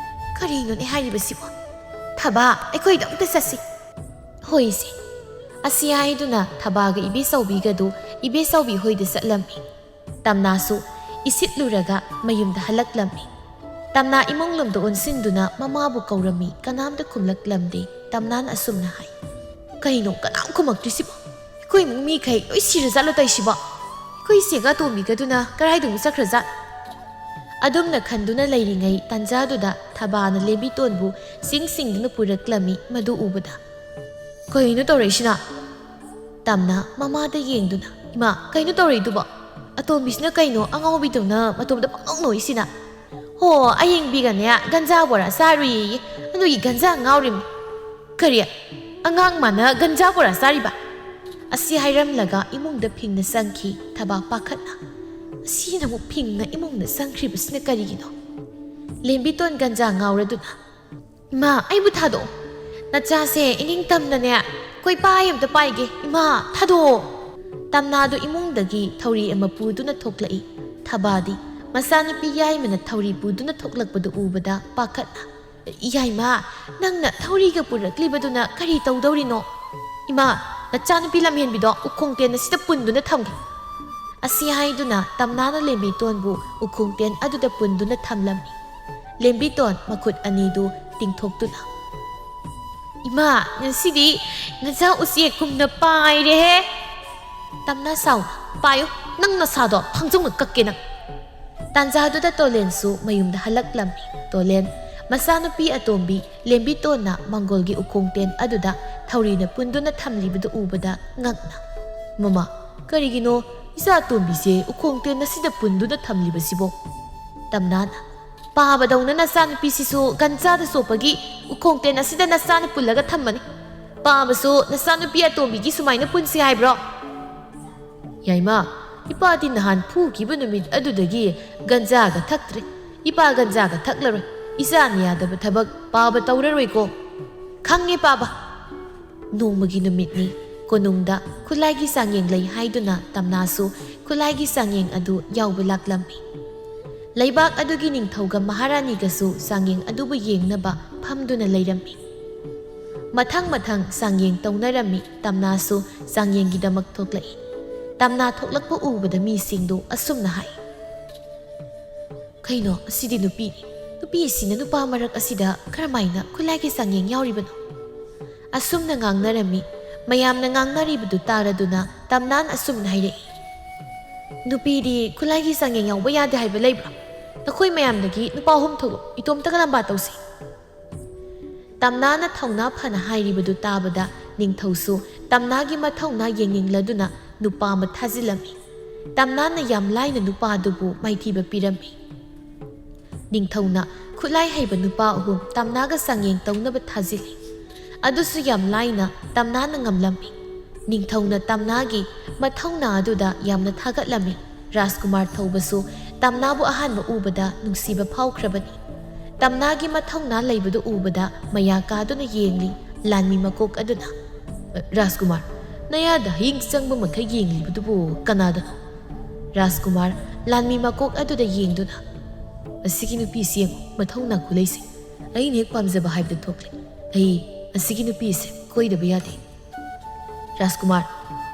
"ꯀꯔꯤꯅꯣꯅꯦ ꯍꯥꯏꯔꯤꯕꯁꯤꯕꯣ? ꯊꯕꯥ, ꯑꯩꯈꯣꯏꯗ ꯑꯝꯇ ꯆꯠꯁꯤ꯫" "ꯍꯣꯏ ꯏꯆꯦ꯫" ꯑꯁꯤ ꯍꯥꯏꯗꯨꯅ ꯊꯕꯥꯒ ꯏꯕꯦꯆꯧꯕꯤꯒꯗꯨ ꯏꯕꯦꯆꯧꯕꯤ ꯍꯣꯏꯗ ꯆꯠꯂꯝꯃꯤ꯫ ꯇꯝꯅꯥꯁꯨ ꯏꯁꯤꯠꯂꯨꯔꯒ ꯃꯌꯨꯝꯗ ꯍꯜꯂꯛꯂꯝꯃꯤ꯫ ꯇꯝꯅꯥ ꯏꯃꯨꯡ ꯂꯣꯝꯗ ꯑꯣꯟꯁꯤꯟꯗꯨꯅ ꯃꯃꯥꯕꯨ ꯀꯧꯔꯝꯃꯤ, ꯀꯅꯥꯝꯇ ꯈꯨꯝꯂꯛꯂꯝꯗꯦ꯫ ꯇꯝꯅꯥꯅ ꯑꯁꯨꯝꯅ ꯍꯥꯏ, "ꯀꯩꯅꯣ ꯀꯅꯥꯝ ꯈꯨꯝꯃꯛꯇ꯭ꯔꯤꯁꯤꯕꯣ? ꯑꯩꯈꯣꯏ ꯏꯃꯨꯡ ꯃꯤꯈꯩ ꯂꯣꯏ ꯁꯤꯔꯖꯥꯠꯂꯣ ꯇꯧꯏꯁꯤꯕꯣ? ꯑꯩꯈꯣꯏ ꯏꯆꯦꯒ ꯑꯇꯣꯝꯕꯤꯒꯗꯨꯅ ꯀꯗꯥꯏꯗꯅꯣ ꯆꯠꯈ꯭ꯔꯖꯥꯠ?" ꯑꯗꯨꯝꯅ ꯈꯟꯗꯨꯅ ꯂꯩꯔꯤꯉꯩ ꯇꯥꯟꯖꯥꯗꯨꯗ ꯊꯕꯥꯅ ꯂꯦꯝꯕꯤꯇꯣꯟꯕꯨ ꯆꯤꯡ ꯆꯤꯡꯗꯨꯅ ꯄꯨꯔꯛꯂꯝꯃꯤ꯫ ꯃꯗꯨ ꯎꯕꯗ, "ꯀꯩꯅꯣ ꯇꯧꯔꯛꯏꯁꯤꯅ?" ꯇꯝꯅ ꯃꯃꯥꯗ ꯌꯦꯡꯗꯨꯅ, "ꯏꯃꯥ, ꯀꯩꯅꯣ ꯇꯧꯔꯛꯏꯗꯨꯕꯣ? ꯑꯇꯣꯝꯕꯤꯁꯤꯅ ꯀꯩꯅꯣ ꯑꯉꯥꯎꯕꯤꯗꯧꯅ ꯃꯇꯣꯝꯗ ꯄꯪꯅꯣꯛ ꯅꯣꯛꯏꯁꯤꯅ?" "ꯍꯣ, ꯑꯌꯤꯡꯕꯤꯒꯅꯦ ꯒꯟꯖꯥ ꯕꯣꯔꯥ ꯆꯥꯔꯨꯏꯌꯦ, ꯑꯗꯨꯒꯤ ꯒꯟꯖꯥ ꯉꯥꯎꯔꯤꯝꯅꯤ꯫" "ꯀꯔꯤ? ꯑꯉꯥꯡ ꯃꯥꯅ ꯒꯟꯖꯥ ꯕꯣꯔꯥ ꯆꯥꯔꯤꯕ?" ꯑꯁꯤ ꯍꯥꯏꯔꯝꯂꯒ ꯏꯃꯨꯡꯗ ꯐꯤꯡꯅ ꯆꯪꯈꯤ ꯊꯕꯥ ꯄꯥꯈꯠꯅ꯫ "ꯑꯁꯤꯅ ꯑꯃꯨꯛ ꯐꯤꯡꯅ ꯏꯃꯨꯡꯗ ꯆꯪꯈ꯭ꯔꯤꯕꯁꯤꯅ ꯀꯔꯤꯒꯤꯅꯣ?" ꯂꯦꯝꯕꯤꯇꯣꯟ ꯒꯟꯖꯥ ꯉꯥꯎꯔꯗꯨꯅ, "ꯏꯃꯥ, ꯑꯩꯕꯨ ꯊꯥꯗꯣꯛꯑꯣ꯫ ꯅꯆꯥꯁꯦ ꯏꯅꯤꯡꯇꯝꯅꯅꯦ ꯀꯣꯏꯄꯥꯏ ꯑꯝꯇ ꯄꯥꯏꯒꯦ꯫ ꯏꯃꯥ, ꯊꯥꯗꯣꯛꯑꯣ꯫" ꯇꯝꯅꯥꯗꯨ ꯏꯃꯨꯡꯗꯒꯤ ꯊꯧꯔꯤ ꯑꯃ ꯄꯨꯗꯨꯅ ꯊꯣꯛꯂꯛꯏ꯫ ꯊꯕꯥꯗꯤ ꯃꯆꯥꯅꯨꯄꯤ ꯌꯥꯏꯃꯅ ꯊꯧꯔꯤ ꯄꯨꯗꯨꯅ ꯊꯣꯛꯂꯛꯄꯗꯨ ꯎꯕꯗ ꯄꯥꯈꯠꯅ, "ꯌꯥꯏꯃ, ꯅꯪꯅ ꯊꯧꯔꯤꯒ ꯄꯨꯔꯛꯂꯤꯕꯗꯨꯅ ꯀꯔꯤ ꯇꯧꯗꯧꯔꯤꯅꯣ? ꯏꯃꯥ, ꯅꯆꯥꯅꯨꯄꯤ ꯂꯝꯍꯦꯟꯕꯤꯗꯣ ꯎꯈꯣꯡ ꯇꯦꯟ ꯑꯁꯤꯗ ꯄꯨꯟꯗꯨꯅ ꯊꯝꯒꯦ꯫" ꯑꯁꯤ ꯍꯥꯏꯗꯨꯅ ꯇꯝꯅꯥꯅ ꯂꯦꯝꯕꯤꯇꯣꯟꯕꯨ ꯎꯈꯣꯡ ꯇꯦꯟ ꯑꯗꯨꯗ ꯄꯨꯟꯗꯨꯅ ꯊꯝꯂꯝꯃꯤ꯫ ꯂꯦꯝꯕꯤꯇꯣꯟ ꯃꯈꯨꯠ ꯑꯅꯤꯗꯨ ꯇꯤꯡꯊꯣꯛꯇꯨꯅ, "ꯏꯃꯥ, ꯉꯁꯤꯗꯤ ꯉꯖꯥ ꯎꯆꯦꯛꯀꯨꯝꯅ ꯄꯥꯏꯔꯦꯍꯦ!" "ꯇꯝꯅꯥ ꯁꯥꯎ, ꯄꯥꯏꯌꯨ, ꯅꯪ ꯅꯁꯥꯗꯣ ꯊꯥꯡꯖꯧꯅ ꯀꯛꯀꯦ ꯅꯪ!" ꯇꯥꯟꯖꯥꯗꯨꯗ ꯇꯣꯂꯦꯟꯁꯨ ꯃꯌꯨꯝꯗ ꯍꯜꯂꯛꯂꯝꯃꯤ꯫ ꯇꯣꯂꯦꯟ ꯃꯆꯥꯅꯨꯄꯤ ꯑꯇꯣꯝꯕꯤ ꯂꯦꯝꯕꯤꯇꯣꯟꯅ ꯃꯪꯒꯣꯜꯒꯤ ꯎꯈꯣꯡ ꯇꯦꯟ ꯑꯗꯨꯗ ꯊꯧꯔꯤꯅ ꯄꯨꯟꯗꯨꯅ ꯊꯝꯂꯤꯕꯗꯨ ꯎꯕꯗ ꯉꯛꯅ, "ꯃꯃꯥ, ꯀꯔꯤꯒꯤꯅꯣ ꯏꯆꯥ ꯑꯇꯣꯝꯕꯤꯁꯦ ꯎꯈꯣꯡ ꯇꯦꯟ ꯑꯁꯤꯗ ꯄꯨꯟꯗꯨꯅ ꯊꯝꯂꯤꯕꯁꯤꯕꯣ?" ꯇꯝꯅꯥꯅ, "ꯄꯥꯕꯗꯧꯅ ꯅꯆꯥꯅꯨꯄꯤꯁꯤꯁꯨ ꯒꯟꯖꯥꯗ ꯆꯣꯞꯄꯒꯤ ꯎꯈꯣꯡ ꯇꯦꯟ ꯑꯁꯤꯗ ꯅꯆꯥꯅ ꯄꯨꯜꯂꯒ ꯊꯝꯕꯅꯤ꯫ ꯄꯥꯕꯁꯨ ꯅꯆꯥꯅꯨꯄꯤ ꯑꯇꯣꯝꯕꯤꯒꯤ ꯁꯨꯃꯥꯏꯅ ꯄꯨꯟꯁꯤ ꯍꯥꯏꯕ꯭ꯔꯣ?" "ꯌꯥꯏꯃ, ꯏꯄꯥꯗꯤ ꯅꯍꯥꯟ ꯐꯨꯈꯤꯕ ꯅꯨꯃꯤꯠ ꯑꯗꯨꯗꯒꯤ ꯒꯟꯖꯥꯒ ꯊꯛꯇ꯭ꯔꯦ꯫ ꯏꯄꯥ ꯒꯟꯖꯥꯒ ꯊꯛꯂꯔꯣꯏ꯫ ꯏꯆꯥꯅ ꯌꯥꯗꯕ ꯊꯕꯛ ꯄꯥꯕ ꯇꯧꯔꯔꯣꯏꯀꯣ꯫ ꯈꯪꯉꯦ ꯄꯥꯕ!" ꯅꯣꯡꯃꯒꯤ ꯅꯨꯃꯤꯠꯅꯤ꯫ ꯀꯣꯅꯨꯡꯗ ꯈꯨꯠꯂꯥꯏꯒꯤ ꯆꯥꯡꯌꯦꯡ ꯂꯩ ꯍꯥꯏꯗꯨꯅ ꯇꯝꯅꯥꯁꯨ ꯈꯨꯠꯂꯥꯏꯒꯤ ꯆꯥꯡꯌꯦꯡ ꯑꯗꯨ ꯌꯥꯎꯕ ꯂꯥꯛꯂꯝꯃꯤ꯫ ꯂꯩꯕꯥꯛ ꯑꯗꯨꯒꯤ ꯅꯤꯡꯊꯧꯒ ꯃꯍꯥꯔꯥꯅꯤꯒꯁꯨ ꯆꯥꯡꯌꯦꯡ ꯑꯗꯨꯕꯨ ꯌꯦꯡꯅꯕ ꯐꯝꯗꯨꯅ ꯂꯩꯔꯝꯃꯤ꯫ ꯃꯊꯪ ꯃꯊꯪ ꯆꯥꯡꯌꯦꯡ ꯇꯧꯅꯔꯝꯃꯤ꯫ ꯇꯝꯅꯥꯁꯨ ꯆꯥꯡꯌꯦꯡꯒꯤꯗꯃꯛ ꯊꯣꯛꯂꯛꯏ꯫ ꯇꯝꯅꯥ ꯊꯣꯛꯂꯛꯄ ꯎꯕꯗ ꯃꯤꯁꯤꯡꯗꯨ ꯑꯁꯨꯝꯅ ꯍꯥꯏ, "ꯀꯩꯅꯣ, ꯑꯁꯤꯗꯤ ꯅꯨꯄꯤꯅꯤ꯫ ꯅꯨꯄꯤ ꯑꯁꯤꯅ ꯅꯨꯄꯥ ꯃꯔꯛ ꯑꯁꯤꯗ ꯀꯔꯝꯍꯥꯏꯅ ꯈꯨꯠꯂꯥꯏꯒꯤ ꯆꯥꯡꯌꯦꯡ ꯌꯥꯎꯔꯤꯕꯅꯣ?" ꯑꯁꯨꯝꯅ ꯉꯥꯡꯅꯔꯝꯃꯤ꯫ ꯃꯌꯥꯝꯅ ꯉꯥꯡꯅꯔꯤꯕꯗꯨ ꯇꯥꯔꯗꯨꯅ ꯇꯝꯅꯥꯅ ꯑꯁꯨꯝꯅ ꯍꯥꯏꯔꯛꯏ, "ꯅꯨꯄꯤꯗꯤ ꯈꯨꯠꯂꯥꯏꯒꯤ ꯆꯥꯡꯌꯦꯡ ꯌꯥꯎꯕ ꯌꯥꯗꯦ ꯍꯥꯏꯕ ꯂꯩꯕ꯭ꯔꯣ? ꯅꯈꯣꯏ ꯃꯌꯥꯝꯗꯒꯤ ꯅꯨꯄꯥ ꯑꯍꯨꯝ ꯊꯣꯛꯂꯛꯑꯣ, ꯏꯇꯣꯝꯇꯒ ꯂꯝꯕꯥ ꯇꯧꯁꯤ꯫" ꯇꯝꯅꯥꯅ ꯊꯧꯅꯥ ꯐꯅ ꯍꯥꯏꯔꯤꯕꯗꯨ ꯇꯥꯕꯗ ꯅꯤꯡꯊꯧꯁꯨ ꯇꯝꯅꯥꯒꯤ ꯃꯊꯧꯅꯥ ꯌꯦꯡꯅꯤꯡꯂꯗꯨꯅ ꯅꯨꯄꯥ ꯑꯃ ꯊꯥꯖꯤꯜꯂꯝꯃꯤ꯫ ꯇꯝꯅꯥꯅ ꯌꯥꯝ ꯂꯥꯏꯅ ꯅꯨꯄꯥ ꯑꯗꯨꯕꯨ ꯃꯥꯏꯊꯤꯕ ꯄꯤꯔꯝꯃꯤ꯫ ꯅꯤꯡꯊꯧꯅ ꯈꯨꯠꯂꯥꯏ ꯍꯩꯕ ꯅꯨꯄꯥ ꯑꯍꯨꯝ ꯇꯝꯅꯥꯒ ꯆꯥꯡꯌꯦꯡ ꯇꯧꯅꯕ ꯊꯥꯖꯤꯜꯂꯤ꯫ ꯑꯗꯨꯁꯨ ꯌꯥꯝ ꯂꯥꯏꯅ ꯇꯝꯅꯥꯅ ꯉꯝꯂꯝꯃꯤ꯫ ꯅꯤꯡꯊꯧꯅ ꯇꯝꯅꯥꯒꯤ ꯃꯊꯧꯅꯥ ꯑꯗꯨꯗ ꯌꯥꯝꯅ ꯊꯥꯒꯠꯂꯝꯃꯤ꯫ ꯔꯥꯖꯀꯨꯃꯥꯔ ꯊꯧꯕꯁꯨ ꯇꯝꯅꯥꯕꯨ ꯑꯍꯥꯟꯕ ꯎꯕꯗ ꯅꯨꯡꯁꯤꯕ ꯐꯥꯎꯈ꯭ꯔꯕꯅꯤ꯫ ꯇꯝꯅꯥꯒꯤ ꯃꯊꯧꯅꯥ ꯂꯩꯕꯗꯨ ꯎꯕꯗ ꯃꯌꯥ ꯀꯥꯗꯨꯅ ꯌꯦꯡꯂꯤ ꯂꯥꯟꯃꯤ ꯃꯀꯣꯛ ꯑꯗꯨꯅ꯫ "ꯔꯥꯖꯀꯨꯃꯥꯔ, ꯅꯌꯥꯗ ꯍꯌꯤꯡ ꯆꯪꯕ ꯃꯈꯩ ꯌꯦꯡꯂꯤꯕꯗꯨꯕꯨ ꯀꯅꯥꯗꯅꯣ?" ꯔꯥꯖꯀꯨꯃꯥꯔ ꯂꯥꯟꯃꯤ ꯃꯀꯣꯛ ꯑꯗꯨꯗ ꯌꯦꯡꯗꯨꯅ, "ꯑꯁꯤꯒꯤ ꯅꯨꯄꯤꯁꯤ ꯌꯦꯡꯉꯨ, ꯃꯊꯧꯅꯥ ꯈꯨꯂꯩꯁꯦ꯫ ꯑꯩꯅ ꯍꯦꯛ ꯄꯥꯝꯖꯕ ꯍꯥꯏꯕꯗꯨ ꯊꯣꯛꯂꯦ꯫ ꯑꯩ ꯑꯁꯤꯒꯤ ꯅꯨꯄꯤꯁꯦ ꯀꯣꯏꯗꯕ ꯌꯥꯗꯦ꯫" ꯔꯥꯖꯀꯨꯃꯥꯔ,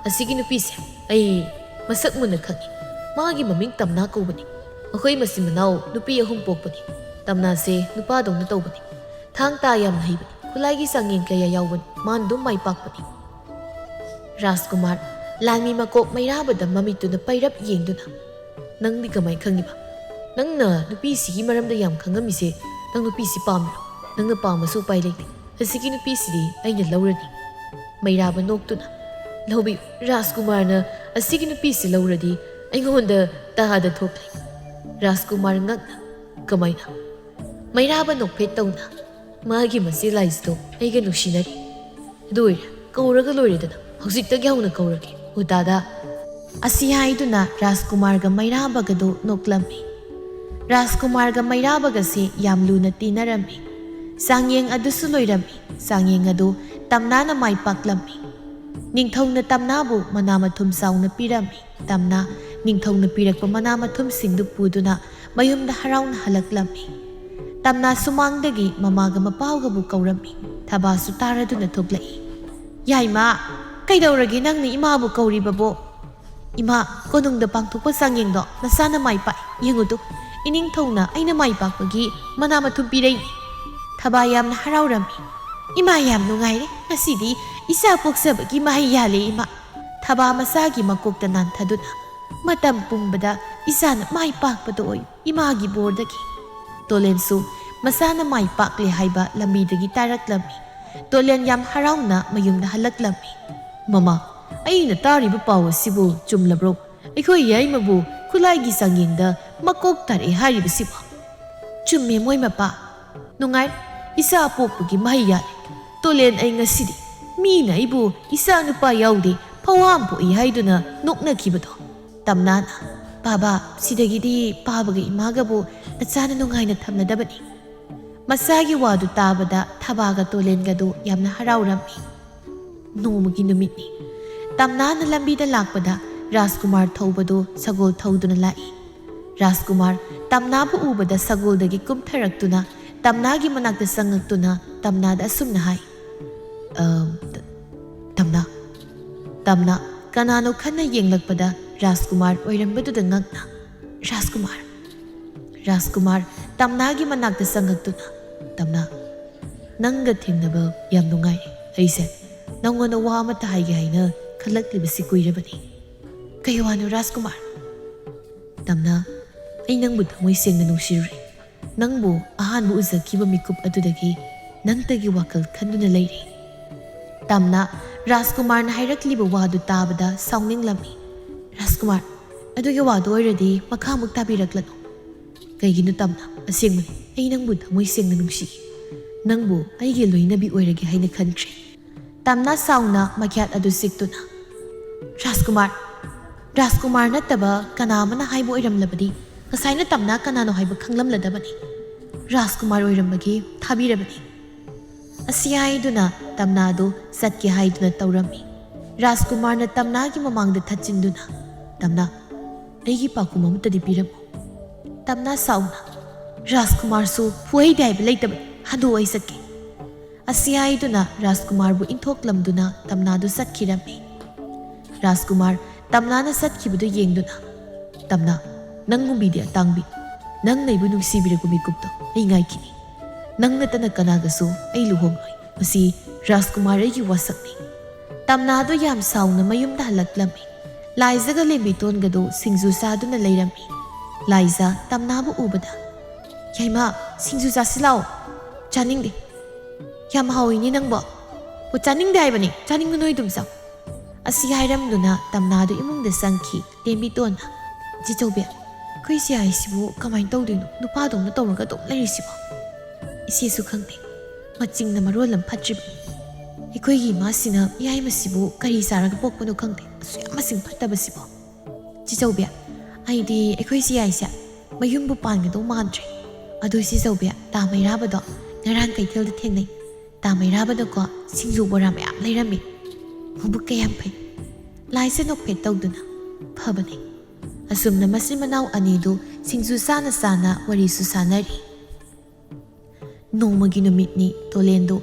"ꯑꯁꯤꯒꯤ ꯅꯨꯄꯤꯁꯦ ꯑꯩ ꯃꯁꯛ ꯃꯨꯟꯅ ꯈꯪꯏ꯫ ꯃꯥꯒꯤ ꯃꯃꯤꯡ ꯇꯝꯅꯥ ꯀꯧꯕꯅꯤ꯫ ꯃꯈꯣꯏ ꯃꯆꯤꯟ ꯃꯅꯥꯎ ꯅꯨꯄꯤ ꯑꯍꯨꯝ ꯄꯣꯛꯄꯅꯤ꯫ ꯇꯝꯅꯥꯁꯦ ꯅꯨꯄꯥꯗꯧꯅ ꯇꯧꯕꯅꯤ꯫ ꯊꯥꯡ ꯇꯥ ꯌꯥꯝꯅ ꯍꯩꯕꯅꯤ꯫ ꯈꯨꯠꯂꯥꯏꯒꯤ ꯆꯥꯡꯌꯦꯡ ꯀꯌꯥ ꯌꯥꯎꯕꯅꯤ, ꯃꯥꯅ ꯑꯗꯨꯝ ꯃꯥꯏ ꯄꯥꯛꯄꯅꯤ꯫ ꯔꯥꯖꯀꯨꯃꯥꯔ ꯂꯥꯟꯃꯤ ꯃꯀꯣꯛ ꯃꯩꯔꯥꯕꯗ ꯃꯃꯤꯠꯇꯨꯅ ꯄꯩꯔꯞ ꯌꯦꯡꯗꯨꯅ, "ꯅꯪꯗꯤ ꯀꯃꯥꯏ ꯈꯪꯉꯤꯕ? ꯅꯪꯅ ꯅꯨꯄꯤꯁꯤꯒꯤ ꯃꯔꯝꯗ ꯌꯥꯝ ꯈꯪꯉꯝꯃꯤꯁꯦ, ꯅꯪ ꯅꯨꯄꯤꯁꯤ ꯄꯥꯝꯃꯤꯔꯣ? ꯅꯪꯅ ꯄꯥꯝꯃꯁꯨ ꯎꯄꯥꯏ ꯂꯩꯇꯦ꯫ ꯑꯁꯤꯒꯤ ꯅꯨꯄꯤꯁꯤꯗꯤ ꯑꯩꯅ ꯂꯧꯔꯅꯤ꯫" ꯃꯩꯔꯥꯕ ꯅꯣꯛꯇꯨꯅ, "ꯂꯧꯕꯤꯌꯨ꯫" ꯔꯥꯖꯀꯨꯃꯥꯔꯅ ꯑꯁꯤꯒꯤ ꯅꯨꯄꯤꯁꯤ ꯂꯧꯔꯗꯤ ꯑꯩꯉꯣꯟꯗ ꯇꯥꯗ ꯊꯣꯛꯂꯦ꯫ ꯔꯥꯖꯀꯨꯃꯥꯔ ꯉꯛꯅ, "ꯀꯃꯥꯏꯅ?" ꯃꯩꯔꯥꯕ ꯅꯣꯛꯐꯦꯠ ꯇꯧꯅ, "ꯃꯥꯒꯤ ꯃꯆꯦ ꯂꯥꯏꯖꯗꯣ ꯑꯩꯒ ꯅꯨꯡꯁꯤꯅꯔꯤ꯫ ꯑꯗꯨ ꯑꯣꯏꯔꯦ, ꯀꯧꯔꯒ ꯂꯣꯏꯔꯦꯗꯅ, ꯍꯧꯖꯤꯛꯇꯒꯤ ꯍꯧꯅ ꯀꯧꯔꯒꯦ, ꯎꯗꯥꯗꯥ꯫" ꯑꯁꯤ ꯍꯥꯏꯗꯨꯅ ꯔꯥꯖꯀꯨꯃꯥꯔꯒ ꯃꯩꯔꯥꯕꯒꯗꯨ ꯅꯣꯛꯂꯝꯃꯤ꯫ ꯔꯥꯖꯀꯨꯃꯥꯔꯒ ꯃꯩꯔꯥꯕꯒꯁꯤ ꯌꯥꯝ ꯂꯨꯅ ꯇꯤꯟꯅꯔꯝꯃꯤ꯫ ꯆꯥꯡꯌꯦꯡ ꯑꯗꯨꯁꯨ ꯂꯣꯏꯔꯝꯃꯤ꯫ ꯆꯥꯡꯌꯦꯡ ꯑꯗꯨ ꯇꯝꯅꯥꯅ ꯃꯥꯏ ꯄꯥꯛꯂꯝꯃꯤ꯫ ꯅꯤꯡꯊꯧꯅ ꯇꯝꯅꯥꯕꯨ ꯃꯅꯥ ꯃꯊꯨꯝ ꯆꯥꯎꯅ ꯄꯤꯔꯝꯃꯤ꯫ ꯇꯝꯅꯥ ꯅꯤꯡꯊꯧꯅ ꯄꯤꯔꯛꯄ ꯃꯅꯥ ꯃꯊꯨꯝꯁꯤꯡꯗꯨ ꯄꯨꯗꯨꯅ ꯃꯌꯨꯝꯗ ꯍꯔꯥꯎꯅ ꯍꯜꯂꯛꯂꯝꯃꯤ꯫ ꯇꯝꯅꯥ ꯁꯨꯃꯥꯡꯗꯒꯤ ꯃꯃꯥꯒ ꯃꯄꯥꯒꯕꯨ ꯀꯧꯔꯝꯃꯤ꯫ ꯊꯕꯥꯁꯨ ꯇꯥꯔꯗꯨꯅ ꯊꯣꯛꯂꯛꯏ꯫ "ꯌꯥꯏꯃ, ꯀꯩꯗꯧꯔꯒꯦ ꯅꯪꯅ ꯏꯃꯥꯕꯨ ꯀꯧꯔꯤꯕꯕꯣ?" "ꯏꯃꯥ, ꯀꯣꯅꯨꯡꯗ ꯄꯥꯡꯊꯣꯛꯄ ꯆꯥꯡꯌꯦꯡꯗꯣ ꯅꯆꯥꯅ ꯃꯥꯏ ꯄꯥꯛꯏ꯫ ꯌꯦꯡꯉꯨꯗꯣ, ꯏꯅꯤꯡꯊꯧꯅ ꯑꯩꯅ ꯃꯥꯏ ꯄꯥꯛꯄꯒꯤ ꯃꯅꯥ ꯃꯊꯨꯝ ꯄꯤꯔꯛꯏ꯫" ꯊꯕꯥ ꯌꯥꯝꯅ ꯍꯔꯥꯎꯔꯝꯃꯤ꯫ "ꯏꯃꯥ, ꯌꯥꯝ ꯅꯨꯡꯉꯥꯏꯔꯦ꯫ ꯉꯁꯤꯗꯤ ꯏꯆꯥ ꯄꯣꯛꯆꯕꯒꯤ ꯃꯍꯩ ꯌꯥꯜꯂꯦ ꯏꯃꯥ꯫" ꯊꯕꯥ ꯃꯆꯥꯒꯤ ꯃꯀꯣꯛꯇ ꯅꯥꯟꯊꯗꯨꯅ, "ꯃꯇꯝ ꯄꯨꯝꯕꯗ ꯏꯆꯥꯅ ꯃꯥꯏ ꯄꯥꯛꯄꯗ ꯑꯣꯏꯌꯨ ꯏꯃꯥꯒꯤ ꯕꯣꯔꯗꯒꯤ꯫" ꯇꯣꯂꯦꯟꯁꯨ ꯃꯆꯥꯅ ꯃꯥꯏ ꯄꯥꯛꯂꯦ ꯍꯥꯏꯕ ꯂꯝꯕꯤꯗꯒꯤ ꯇꯥꯔꯛꯂꯝꯃꯤ꯫ ꯇꯣꯂꯦꯟ ꯌꯥꯝ ꯍꯔꯥꯎꯅ ꯃꯌꯨꯝꯗ ꯍꯜꯂꯛꯂꯝꯃꯤ꯫ "ꯃꯃꯥ, ꯑꯩꯅ ꯇꯥꯔꯤꯕ ꯄꯥꯎ ꯑꯁꯤꯕꯨ ꯆꯨꯝꯂꯕ꯭ꯔꯣ? ꯑꯩꯈꯣꯏ ꯌꯥꯏꯃꯕꯨ ꯈꯨꯠꯂꯥꯏꯒꯤ ꯆꯥꯡꯌꯦꯡꯗ ꯃꯀꯣꯛ ꯇꯥꯔꯛꯑꯦ ꯍꯥꯏꯔꯤꯕꯁꯤꯕꯣ?" "ꯆꯨꯝꯃꯦ ꯃꯣꯏ ꯃꯄꯥ꯫ ꯅꯨꯡꯉꯥꯏ, ꯏꯆꯥ ꯄꯣꯛꯄꯒꯤ ꯃꯍꯩ ꯌꯥꯜꯂꯦ꯫ ꯇꯣꯂꯦꯟ, ꯑꯩ ꯉꯁꯤꯗꯤ ꯃꯤꯅ ꯑꯩꯕꯨ ꯏꯆꯥ ꯅꯨꯄꯥ ꯌꯥꯎꯗꯦ, ꯐꯧꯍꯥ ꯑꯃ ꯄꯣꯛꯏ ꯍꯥꯏꯗꯨꯅ ꯅꯣꯛꯅꯈꯤꯕꯗꯣ꯫" ꯇꯝꯅꯥꯅ, "ꯕꯥꯕꯥ, ꯁꯤꯗꯒꯤꯗꯤ ꯄꯥꯕꯒ ꯏꯃꯥꯒꯕꯨ ꯅꯆꯥꯅ ꯅꯨꯡꯉꯥꯏꯅ ꯊꯝꯂꯗꯕꯅꯤ꯫" ꯃꯆꯥꯒꯤ ꯋꯥꯗꯨ ꯇꯥꯕꯗ ꯊꯕꯥꯒ ꯇꯣꯂꯦꯟꯒꯗꯨ ꯌꯥꯝꯅ ꯍꯔꯥꯎꯔꯝꯃꯤ꯫ ꯅꯣꯡꯃꯒꯤ ꯅꯨꯃꯤꯠꯅꯤ꯫ ꯇꯝꯅꯥꯅ ꯂꯝꯕꯤꯗ ꯂꯥꯛꯄꯗ ꯔꯥꯖꯀꯨꯃꯥꯔ ꯊꯧꯕꯗꯨ ꯁꯒꯣꯜ ꯊꯧꯗꯨꯅ ꯂꯥꯛꯏ꯫ ꯔꯥꯖꯀꯨꯃꯥꯔ ꯇꯝꯅꯥꯕꯨ ꯎꯕꯗ ꯁꯒꯣꯜꯗꯒꯤ ꯀꯨꯝꯊꯔꯛꯇꯨꯅ ꯇꯝꯅꯥꯒꯤ ꯃꯅꯥꯛꯇ ꯆꯪꯉꯛꯇꯨꯅ ꯇꯝꯅꯥꯗ ꯑꯁꯨꯝꯅ ꯍꯥꯏ, "ꯑꯝ, ꯇ-, ꯇꯝꯅꯥ꯫" ꯇꯝꯅꯥ ꯀꯅꯥꯅꯣ ꯈꯟꯅ ꯌꯦꯡꯂꯛꯄꯗ ꯔꯥꯖꯀꯨꯃꯥꯔ ꯑꯣꯏꯔꯝꯕꯗꯨꯗ ꯉꯛꯅ, "ꯔꯥꯖꯀꯨꯃꯥꯔ!" ꯔꯥꯖꯀꯨꯃꯥꯔ ꯇꯝꯅꯥꯒꯤ ꯃꯅꯥꯛꯇ ꯆꯪꯉꯛꯇꯨꯅ, "ꯇꯝꯅꯥ, "ꯅꯪꯒ ꯊꯦꯡꯅꯕ ꯌꯥꯝ ꯅꯨꯡꯉꯥꯏ꯫ ꯑꯩꯁꯦ ꯅꯪꯉꯣꯟꯗ ꯋꯥ ꯑꯃꯠꯇ ꯍꯥꯏꯒꯦ ꯍꯥꯏꯅ ꯈꯜꯂꯛꯂꯤꯕꯁꯤ ꯀꯨꯏꯔꯕꯅꯤ꯫" "ꯀꯩ ꯋꯥꯅꯣ ꯔꯥꯖꯀꯨꯃꯥꯔ?" "ꯇꯝꯅ, ꯑꯩ ꯅꯪꯕꯨ ꯊꯃꯣꯏ ꯁꯦꯡꯅ ꯅꯨꯡꯁꯤꯔꯨꯔꯦ꯫ ꯅꯪꯕꯨ ꯑꯍꯥꯟꯕ ꯎꯖꯈꯤꯕ ꯃꯤꯀꯨꯞ ꯑꯗꯨꯗꯒꯤ ꯅꯪꯇꯒꯤ ꯋꯥꯈꯜ ꯈꯟꯗꯨꯅ ꯂꯩꯔꯦ꯫" ꯇꯝꯅ ꯔꯥꯖꯀꯨꯃꯥꯔꯅ ꯍꯥꯏꯔꯛꯂꯤꯕ ꯋꯥꯗꯨ ꯇꯥꯕꯗ ꯁꯥꯎꯅꯤꯡꯂꯝꯃꯤ꯫ "ꯔꯥꯖꯀꯨꯃꯥꯔ, ꯑꯗꯨꯒꯤ ꯋꯥꯗꯨ ꯑꯣꯏꯔꯗꯤ ꯃꯈꯥꯃꯨꯛ ꯇꯥꯕꯤꯔꯛꯂꯅꯨ꯫" "ꯀꯩꯒꯤꯅꯣ ꯇꯝꯅ? ꯑꯁꯦꯡꯕꯅꯤ, ꯑꯩ ꯅꯪꯕꯨ ꯊꯃꯣꯏ ꯁꯦꯡꯅ ꯅꯨꯡꯁꯤ꯫ ꯅꯪꯕꯨ ꯑꯩꯒꯤ ꯂꯣꯏꯅꯕꯤ ꯑꯣꯏꯔꯒꯦ ꯍꯥꯏꯅ ꯈꯟꯈ꯭ꯔꯦ꯫" ꯇꯝꯅ ꯁꯥꯎꯅ ꯃꯈ꯭ꯌꯥꯠ ꯑꯗꯨ ꯁꯤꯛꯇꯨꯅ, "ꯔꯥꯖꯀꯨꯃꯥꯔ, ꯔꯥꯖꯀꯨꯃꯥꯔ ꯅꯠꯇꯕ ꯀꯅꯥ ꯑꯃꯅ ꯍꯥꯏꯕ ꯑꯣꯏꯔꯝꯂꯕꯗꯤ ꯉꯁꯥꯏꯅ ꯇꯝꯅ ꯀꯅꯥꯅꯣ ꯍꯥꯏꯕ ꯈꯪꯂꯝꯂꯗꯕꯅꯤ꯫ ꯔꯥꯖꯀꯨꯃꯥꯔ ꯑꯣꯏꯔꯝꯕꯒꯤ ꯊꯥꯕꯤꯔꯕꯅꯤ꯫" ꯑꯁꯤ ꯍꯥꯏꯗꯨꯅ ꯇꯝꯅꯥꯗꯨ ꯆꯠꯀꯦ ꯍꯥꯏꯗꯨꯅ ꯇꯧꯔꯝꯃꯤ꯫ ꯔꯥꯖꯀꯨꯃꯥꯔꯅ ꯇꯝꯅꯥꯒꯤ ꯃꯃꯥꯡꯗ ꯊꯠꯆꯤꯟꯗꯨꯅ, "ꯇꯝꯅꯥ, ꯑꯩꯒꯤ ꯄꯥꯎꯈꯨꯝ ꯑꯃꯠꯇꯗꯤ ꯄꯤꯔꯝꯃꯨ꯫" ꯇꯝꯅꯥ ꯁꯥꯎꯅ, "ꯔꯥꯖꯀꯨꯃꯥꯔꯁꯨ ꯐꯨꯍꯩꯗꯦ ꯍꯥꯏꯕ ꯂꯩꯇꯕꯅꯤ, ꯍꯟꯗꯣꯛꯑꯣ, ꯑꯩ ꯆꯠꯀꯦ꯫" ꯑꯁꯤ ꯍꯥꯏꯗꯨꯅ ꯔꯥꯖꯀꯨꯃꯥꯔꯕꯨ ꯏꯟꯊꯣꯛꯂꯝꯗꯨꯅ ꯇꯝꯅꯥꯗꯨ ꯆꯠꯈꯤꯔꯝꯃꯤ꯫ ꯔꯥꯖꯀꯨꯃꯥꯔ ꯇꯝꯅꯥꯅ ꯆꯠꯈꯤꯕꯗꯨ ꯌꯦꯡꯗꯨꯅ, "ꯇꯝꯅꯥ, ꯅꯪꯒꯨꯝꯕꯤꯗꯤ ꯑꯇꯥꯡꯕꯤ, ꯅꯪꯅ ꯑꯩꯕꯨ ꯅꯨꯡꯁꯤꯕꯤꯔꯛꯄ ꯃꯤꯀꯨꯞꯇꯣ ꯑꯩ ꯉꯥꯏꯈꯤꯅꯤ꯫ ꯅꯪ ꯅꯠꯇꯅ ꯀꯅꯥꯒꯁꯨ ꯑꯩ ꯂꯨꯍꯣꯡꯂꯣꯏ꯫ ꯃꯁꯤ ꯔꯥꯖꯀꯨꯃꯥꯔ ꯑꯩꯒꯤ ꯋꯥꯁꯛꯅꯤ꯫" ꯇꯝꯅꯥꯗꯣ ꯌꯥꯝ ꯁꯥꯎꯅ ꯃꯌꯨꯝꯗ ꯍꯜꯂꯛꯂꯝꯃꯤ꯫ ꯂꯥꯏꯖꯒ ꯂꯦꯝꯕꯤꯇꯣꯟꯒꯗꯣ ꯁꯤꯡꯖꯨ ꯆꯥꯗꯨꯅ ꯂꯩꯔꯝꯃꯤ꯫ ꯂꯥꯏꯖ ꯇꯝꯅꯥꯕꯨ ꯎꯕꯗ, "ꯌꯥꯏꯃ, ꯁꯤꯡꯖꯨ ꯆꯥꯁꯤ ꯂꯥꯛꯑꯣ꯫" "ꯆꯥꯅꯤꯡꯗꯦ꯫" "ꯌꯥꯝ ꯍꯥꯎꯏꯅꯦ ꯅꯪꯕꯣ꯫" "ꯑꯣ, ꯆꯥꯅꯤꯡꯗꯦ ꯍꯥꯏꯕꯅꯤ, ꯆꯥꯅꯤꯡꯕ ꯅꯣꯏ ꯑꯗꯨꯝ ꯆꯥꯎ꯫" ꯑꯁꯤ ꯍꯥꯏꯔꯝꯗꯨꯅ ꯇꯝꯅꯥꯗꯨ ꯏꯃꯨꯡꯗ ꯆꯪꯈꯤ꯫ ꯂꯦꯝꯕꯤꯇꯣꯟꯅ, "ꯏꯆꯦ ꯆꯧꯕꯤ, ꯑꯩꯈꯣꯏ ꯏꯆꯦ ꯍꯥꯏꯁꯤꯕꯨ ꯀꯃꯥꯏꯅ ꯇꯧꯗꯣꯏꯅꯣ? ꯅꯨꯄꯥꯗꯧꯅ ꯇꯧꯔꯒ ꯑꯗꯨꯝ ꯂꯩꯔꯤꯁꯤꯕꯣ?" "ꯏꯆꯦꯁꯨ ꯈꯪꯗꯦ, ꯃꯆꯤꯡꯅ ꯃꯔꯣꯜ ꯑꯃ ꯐꯠꯇ꯭ꯔꯤꯕ꯫ ꯑꯩꯈꯣꯏꯒꯤ ꯏꯃꯥꯁꯤꯅ ꯃꯤꯌꯥꯏꯃꯁꯤꯕꯨ ꯀꯔꯤ ꯆꯥꯔꯒ ꯄꯣꯛꯄꯅꯣ ꯈꯪꯗꯦ, ꯑꯁꯨꯛ ꯌꯥꯝ ꯃꯆꯤꯡ ꯐꯠꯇꯕꯁꯤꯕꯣ꯫ ꯏꯆꯦ ꯆꯧꯕꯤ, ꯑꯩꯗꯤ ꯑꯩꯈꯣꯏ ꯏꯆꯦ ꯍꯥꯏꯁꯦ ꯃꯌꯨꯝꯕꯨ ꯄꯥꯟꯒꯗꯧ ꯃꯥꯟꯗ꯭ꯔꯦ꯫ ꯑꯗꯨ ꯏꯆꯦ ꯆꯧꯕꯤ, ꯇꯥ ꯃꯩꯔꯥꯕꯗꯣ ꯉꯔꯥꯡ ꯀꯩꯊꯦꯜꯗ ꯊꯦꯡꯅꯩ꯫ ꯇꯥ ꯃꯩꯔꯥꯕꯗꯀꯣ ꯁꯤꯡꯖꯨ ꯕꯣꯔꯥ ꯃꯌꯥꯝ ꯂꯩꯔꯝꯃꯤ꯫ ꯃꯕꯨꯛ ꯀꯌꯥꯝ ꯐꯩ꯫" ꯂꯥꯏꯁꯦ ꯅꯣꯛꯐꯦꯠ ꯇꯧꯗꯨꯅ, "ꯐꯕꯅꯦ꯫" ꯑꯁꯨꯝꯅ ꯃꯆꯤꯟ ꯃꯅꯥꯎ ꯑꯅꯤꯗꯨ ꯁꯤꯡꯖꯨ ꯆꯥꯅ ꯆꯥꯅ ꯋꯥꯔꯤꯁꯨ ꯁꯥꯟꯅꯔꯤ꯫ ꯅꯣꯡꯃꯒꯤ ꯅꯨꯃꯤꯠꯅꯤ꯫ ꯇꯣꯂꯦꯟꯗꯨ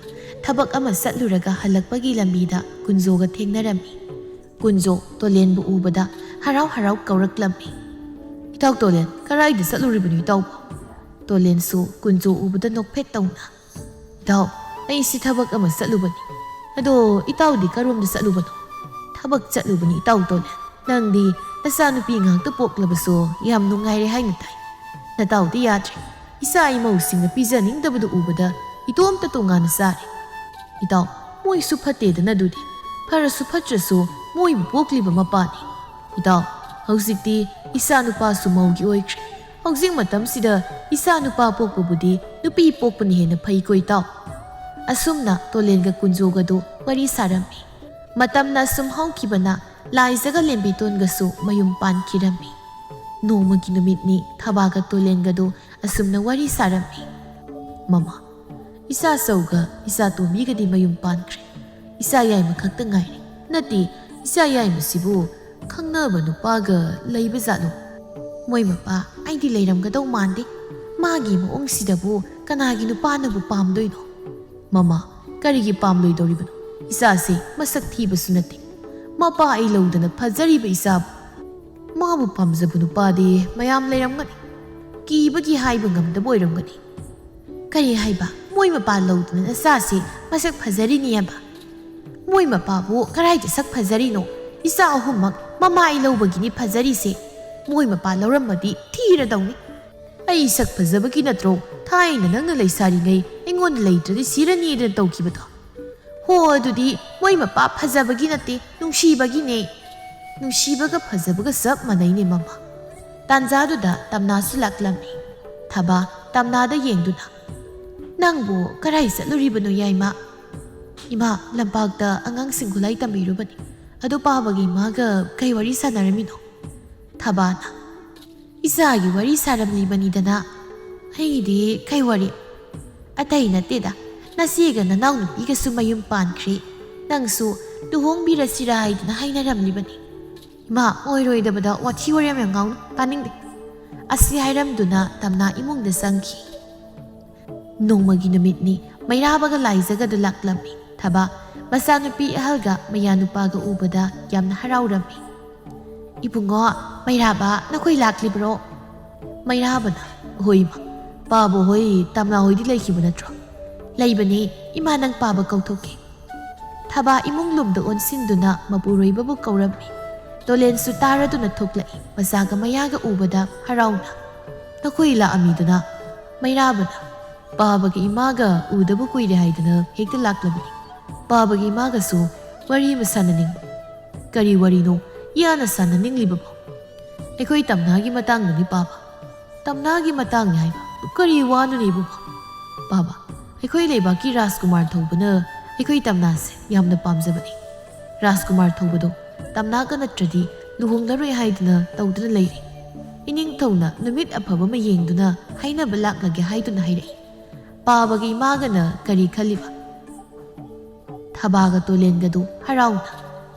ꯊꯕꯛ ꯑꯃ ꯆꯠꯂꯨꯔꯒ ꯍꯜꯂꯛꯄꯒꯤ ꯂꯝꯕꯤꯗ ꯀꯨꯟꯖꯣꯒ ꯊꯦꯡꯅꯔꯝꯃꯤ꯫ ꯀꯨꯟꯖꯣ ꯇꯣꯂꯦꯟꯕꯨ ꯎꯕꯗ ꯍꯔꯥꯎ ꯍꯔꯥꯎ ꯀꯧꯔꯛꯂꯝꯃꯤ꯫ "ꯏꯇꯥꯎ ꯇꯣꯂꯦꯟ, ꯀꯔꯥꯏꯗ ꯆꯠꯂꯨꯔꯤꯕꯅꯣ ꯏꯇꯥꯎꯕꯨ?" ꯇꯣꯂꯦꯟꯁꯨ ꯀꯨꯟꯖꯣ ꯎꯕꯗ ꯅꯣꯛꯐꯦꯠ ꯇꯧꯅ, "ꯏꯇꯥꯎ, ꯑꯩꯁꯤ ꯊꯕꯛ ꯑꯃ ꯆꯠꯂꯨꯕꯅꯤ꯫ ꯑꯗꯣ ꯏꯇꯥꯎꯗꯤ ꯀꯔꯣꯝꯗ ꯆꯠꯂꯨꯕꯅꯣ? ꯊꯕꯛ ꯆꯠꯂꯨꯕꯅꯤ ꯏꯇꯥꯎ ꯇꯣꯂꯦꯟ꯫ ꯅꯪꯗꯤ ꯅꯆꯥꯅꯨꯄꯤ ꯉꯥꯛꯇ ꯄꯣꯛꯂꯕꯁꯨ ꯌꯥꯝ ꯅꯨꯡꯉꯥꯏꯔꯦ ꯍꯥꯏꯅ ꯇꯥꯏ꯫ ꯅꯇꯥꯎꯗꯤ ꯌꯥꯗ꯭ꯔꯦ꯫ ꯏꯆꯥ ꯏꯃꯧꯁꯤꯡꯅ ꯄꯤꯖꯅꯤꯡꯗꯕꯗꯨ ꯎꯕꯗ ꯏꯇꯣꯝꯇ ꯇꯣꯉꯥꯟꯅ ꯆꯥꯔꯦ꯫ ꯏꯇꯥꯎ, ꯃꯣꯏꯁꯨ ꯐꯠꯇꯦꯗꯅ ꯑꯗꯨꯗꯤ꯫ ꯐꯔꯁꯨ ꯐꯠꯇ꯭ꯔꯁꯨ ꯃꯣꯏꯕꯨ ꯄꯣꯛꯂꯤꯕ ꯃꯄꯥꯅꯤ꯫ ꯏꯇꯥꯎ, ꯍꯧꯖꯤꯛꯇꯤ ꯏꯆꯥ ꯅꯨꯄꯥꯁꯨ ꯃꯧꯒꯤ ꯑꯣꯏꯈ꯭ꯔꯦ꯫ ꯍꯧꯖꯤꯛ ꯃꯇꯝꯁꯤꯗ ꯏꯆꯥ ꯅꯨꯄꯥ ꯄꯣꯛꯄꯕꯨꯗꯤ ꯅꯨꯄꯤ ꯄꯣꯛꯄꯅ ꯍꯦꯟꯅ ꯐꯩꯀꯣ ꯏꯇꯥꯎ꯫ ꯑꯁꯨꯝꯅ ꯇꯣꯂꯦꯟꯒ ꯀꯨꯟꯖꯣꯒꯗꯨ ꯋꯥꯔꯤ ꯁꯥꯔꯝꯃꯤ꯫ ꯃꯇꯝꯅ ꯑꯁꯨꯝ ꯍꯧꯈꯤꯕꯅ ꯂꯥꯏꯖꯒ ꯂꯦꯝꯕꯤꯇꯣꯟꯒꯁꯨ ꯃꯌꯨꯝ ꯄꯥꯟꯈꯤꯔꯝꯃꯤ꯫ ꯅꯣꯡꯃꯒꯤ ꯅꯨꯃꯤꯠꯅꯤ ꯊꯕꯥꯒ ꯇꯣꯂꯦꯟꯒꯗꯨ ꯑꯁꯨꯝꯅ ꯋꯥꯔꯤ ꯁꯥꯔꯝꯃꯤ꯫ ꯃꯃꯥ, ꯏꯆꯥ ꯆꯧꯒ ꯏꯆꯥ ꯇꯣꯝꯕꯤꯒꯗꯤ ꯃꯌꯨꯝ ꯄꯥꯟꯈ꯭ꯔꯦ꯫ ꯏꯆꯥ ꯌꯥꯏꯃ ꯈꯛꯇ ꯉꯥꯏꯔꯦ꯫ ꯅꯠꯇꯦ, ꯏꯆꯥ ꯌꯥꯏꯃꯁꯤꯕꯨ ꯈꯪꯅꯕ ꯅꯨꯄꯥꯒ ꯂꯩꯕ ꯖꯥꯠꯂꯣ? ꯃꯣꯏ ꯃꯄꯥ, ꯑꯩꯗꯤ ꯂꯩꯔꯝꯒꯗꯧ ꯃꯥꯟꯗꯦ꯫ ꯃꯥꯒꯤ ꯃꯑꯣꯡꯁꯤꯗꯕꯨ ꯀꯅꯥꯒꯤ ꯅꯨꯄꯥꯅꯕꯨ ꯄꯥꯝꯗꯣꯏꯅꯣ? ꯃꯃꯥ, ꯀꯔꯤꯒꯤ ꯄꯥꯝꯂꯣꯏꯗꯧꯔꯤꯕꯅꯣ? ꯏꯆꯥꯁꯦ ꯃꯁꯛ ꯊꯤꯕꯁꯨ ꯅꯠꯇꯦ꯫ ꯃꯄꯥ ꯑꯩ ꯂꯧꯗꯅ ꯐꯖꯔꯤꯕ ꯏꯆꯥꯕꯨ꯫ ꯃꯥꯕꯨ ꯄꯥꯝꯖꯕ ꯅꯨꯄꯥꯗꯤ ꯃꯌꯥꯝ ꯂꯩꯔꯝꯒꯅꯤ꯫ ꯀꯤꯕꯒꯤ ꯍꯥꯏꯕ ꯉꯝꯗꯕ ꯑꯣꯏꯔꯝꯒꯅꯤ꯫ ꯀꯔꯤ ꯍꯥꯏꯕ? ꯃꯣꯏ ꯃꯄꯥ ꯂꯧꯗꯅ ꯅꯆꯥꯁꯦ ꯃꯁꯛ ꯐꯖꯔꯤꯅꯤ ꯍꯥꯏꯕ? ꯃꯣꯏ ꯃꯄꯥꯕꯨ ꯀꯔꯥꯏꯗ ꯁꯛ ꯐꯖꯔꯤꯅꯣ? ꯏꯆꯥ ꯑꯍꯨꯝꯃꯛ ꯃꯃꯥ ꯑꯩ ꯂꯧꯕꯒꯤꯅꯤ ꯐꯖꯔꯤꯁꯦ꯫ ꯃꯣꯏ ꯃꯄꯥ ꯂꯧꯔꯝꯃꯗꯤ ꯊꯤꯔꯗꯧꯅꯤ꯫ ꯑꯩ ꯁꯛ ꯐꯖꯕꯒꯤ ꯅꯠꯇ꯭ꯔꯣ ꯊꯥꯏꯅ ꯅꯪꯅ ꯂꯩꯁꯥꯔꯤꯉꯩ ꯑꯩꯉꯣꯟꯗ ꯂꯩꯇ꯭ꯔꯗꯤ ꯁꯤꯔꯅꯤꯗꯅ ꯇꯧꯈꯤꯕꯗꯣ? ꯍꯣ, ꯑꯗꯨꯗꯤ ꯃꯣꯏ ꯃꯄꯥ ꯐꯖꯕꯒꯤ ꯅꯠꯇꯦ, ꯅꯨꯡꯁꯤꯕꯒꯤꯅꯦ꯫ ꯅꯨꯡꯁꯤꯕꯒ ꯐꯖꯕꯒ ꯆꯞ ꯃꯥꯟꯅꯩꯅꯦ ꯃꯃꯥ꯫ ꯇꯥꯟꯖꯥꯗꯨꯗ ꯇꯝꯅꯥꯁꯨ ꯂꯥꯛꯂꯝꯃꯤ꯫ ꯊꯕꯥ ꯇꯝꯅꯥꯗ ꯌꯦꯡꯗꯨꯅ, "ꯅꯪꯕꯨ ꯀꯔꯥꯏ ꯆꯠꯂꯨꯔꯤꯕꯅꯣ ꯌꯥꯏꯃ?" "ꯏꯃꯥ, ꯂꯝꯄꯥꯛꯇ ꯑꯉꯥꯡꯁꯤꯡ ꯈꯨꯂꯥꯏ ꯇꯝꯕꯤꯔꯨꯕꯅꯤ꯫ ꯑꯗꯨ ꯄꯥꯕꯒꯤ ꯏꯃꯥꯒ ꯀꯩ ꯋꯥꯔꯤ ꯁꯥꯟꯅꯔꯝꯃꯤꯅꯣ?" ꯊꯕꯥꯅ, "ꯏꯆꯥꯒꯤ ꯋꯥꯔꯤ ꯁꯥꯔꯝꯂꯤꯕꯅꯤꯗꯅ꯫ ꯑꯩꯒꯤꯗꯤ ꯀꯩ ꯋꯥꯔꯤ? ꯑꯇꯩ ꯅꯠꯇꯦꯗ, ꯅꯆꯦꯒ ꯅꯅꯥꯎꯅꯨꯄꯤꯒꯁꯨ ꯃꯌꯨꯝ ꯄꯥꯟꯈ꯭ꯔꯦ꯫ ꯅꯪꯁꯨ ꯂꯨꯍꯣꯡꯕꯤꯔꯁꯤꯔꯥ ꯍꯥꯏꯗꯅ ꯍꯥꯏꯅꯔꯝꯂꯤꯕꯅꯤ꯫" "ꯏꯃꯥ, ꯑꯣꯏꯔꯣꯏꯗꯕꯗ ꯋꯥꯊꯤ ꯋꯥꯔꯦꯝ ꯌꯥꯝ ꯉꯥꯡꯅꯨ, ꯇꯥꯅꯤꯡꯗꯦ꯫" ꯑꯁꯤ ꯍꯥꯏꯔꯝꯗꯨꯅ ꯇꯝꯅꯥ ꯏꯃꯨꯡꯗ ꯆꯪꯈꯤ꯫ ꯅꯣꯡꯃꯒꯤ ꯅꯨꯃꯤꯠꯅꯤ꯫ ꯃꯩꯔꯥꯕꯒ ꯂꯥꯏꯖꯒꯗꯨ ꯂꯥꯛꯂꯝꯃꯤ꯫ ꯊꯕꯥ ꯃꯆꯥꯅꯨꯄꯤ ꯑꯍꯜꯒ ꯃꯌꯥꯅꯨꯄꯥꯒ ꯎꯕꯗ ꯌꯥꯝꯅ ꯍꯔꯥꯎꯔꯝꯃꯤ꯫ "ꯏꯕꯨꯡꯉꯣ, ꯃꯩꯔꯥꯕ, ꯅꯈꯣꯏ ꯂꯥꯛꯂꯤꯕ꯭ꯔꯣ?" ꯃꯩꯔꯥꯕꯅ, "ꯍꯣꯏ ꯏꯃꯥ, ꯄꯥꯕ ꯍꯣꯏ, ꯇꯝꯅꯥ ꯍꯣꯏꯗꯤ ꯂꯩꯈꯤꯕ ꯅꯠꯇ꯭ꯔꯣ?" "ꯂꯩꯕꯅꯦ, ꯏꯃꯥ, ꯅꯪ ꯄꯥꯕ ꯀꯧꯊꯣꯛꯀꯦ꯫" ꯊꯕꯥ ꯏꯃꯨꯡ ꯂꯣꯝꯗ ꯑꯣꯟꯁꯤꯟꯗꯨꯅ ꯃꯄꯨꯔꯣꯏꯕꯕꯨ ꯀꯧꯔꯝꯃꯤ꯫ ꯇꯣꯂꯦꯟꯁꯨ ꯇꯥꯔꯗꯨꯅ ꯊꯣꯛꯂꯛꯏ꯫ ꯃꯆꯥꯒ ꯃꯌꯥꯒ ꯎꯕꯗ ꯍꯔꯥꯎꯅ, "ꯅꯈꯣꯏ ꯂꯥꯛꯑꯝꯃꯤꯗꯨꯅ?" ꯃꯩꯔꯥꯕꯅ, "ꯄꯥꯕꯒ ꯏꯃꯥꯒ ꯎꯗꯕ ꯀꯨꯏꯔꯦ ꯍꯥꯏꯗꯨꯅ ꯍꯦꯛꯇ ꯂꯥꯛꯂꯕꯅꯤ꯫ ꯄꯥꯕꯒ ꯏꯃꯥꯒꯁꯨ ꯋꯥꯔꯤ ꯑꯃ ꯁꯥꯟꯅꯅꯤꯡꯕ꯫" "ꯀꯔꯤ ꯋꯥꯔꯤꯅꯣ ꯏꯌꯥꯅ ꯁꯥꯟꯅꯅꯤꯡꯂꯤꯕꯕꯣ?" "ꯑꯩꯈꯣꯏ ꯇꯝꯅꯥꯒꯤ ꯃꯇꯥꯡꯗꯅꯤ ꯄꯥꯕ꯫" "ꯇꯝꯅꯥꯒꯤ ꯃꯇꯥꯡꯅꯤ ꯍꯥꯏꯕ? ꯀꯔꯤ ꯋꯥꯅꯣꯅꯦ ꯏꯕꯨꯡꯉꯣ?" "ꯄꯥꯕ, ꯑꯩꯈꯣꯏ ꯂꯩꯕꯥꯛꯀꯤ ꯔꯥꯖꯀꯨꯃꯥꯔ ꯊꯧꯕꯅ ꯑꯩꯈꯣꯏ ꯇꯝꯅꯥꯁꯦ ꯌꯥꯝꯅ ꯄꯥꯝꯖꯕꯅꯤ꯫ ꯔꯥꯖꯀꯨꯃꯥꯔ ꯊꯧꯕꯗꯣ ꯇꯝꯅꯥꯒ ꯅꯠꯇ꯭ꯔꯗꯤ ꯂꯨꯍꯣꯡꯂꯔꯣꯏ ꯍꯥꯏꯗꯨꯅ ꯇꯧꯗꯨꯅ ꯂꯩꯔꯦ꯫ ꯏꯅꯤꯡꯊꯧꯅ ꯅꯨꯃꯤꯠ ꯑꯐꯕ ꯑꯃ ꯌꯦꯡꯗꯨꯅ ꯍꯥꯏꯅꯕ ꯂꯥꯛꯂꯒꯦ ꯍꯥꯏꯗꯨꯅ ꯍꯥꯏꯔꯛꯏ꯫ ꯄꯥꯕꯒ ꯏꯃꯥꯒꯅ ꯀꯔꯤ ꯈꯜꯂꯤꯕ?" ꯊꯕꯥꯒ ꯇꯣꯂꯦꯟꯒꯗꯨ ꯍꯔꯥꯎꯅ,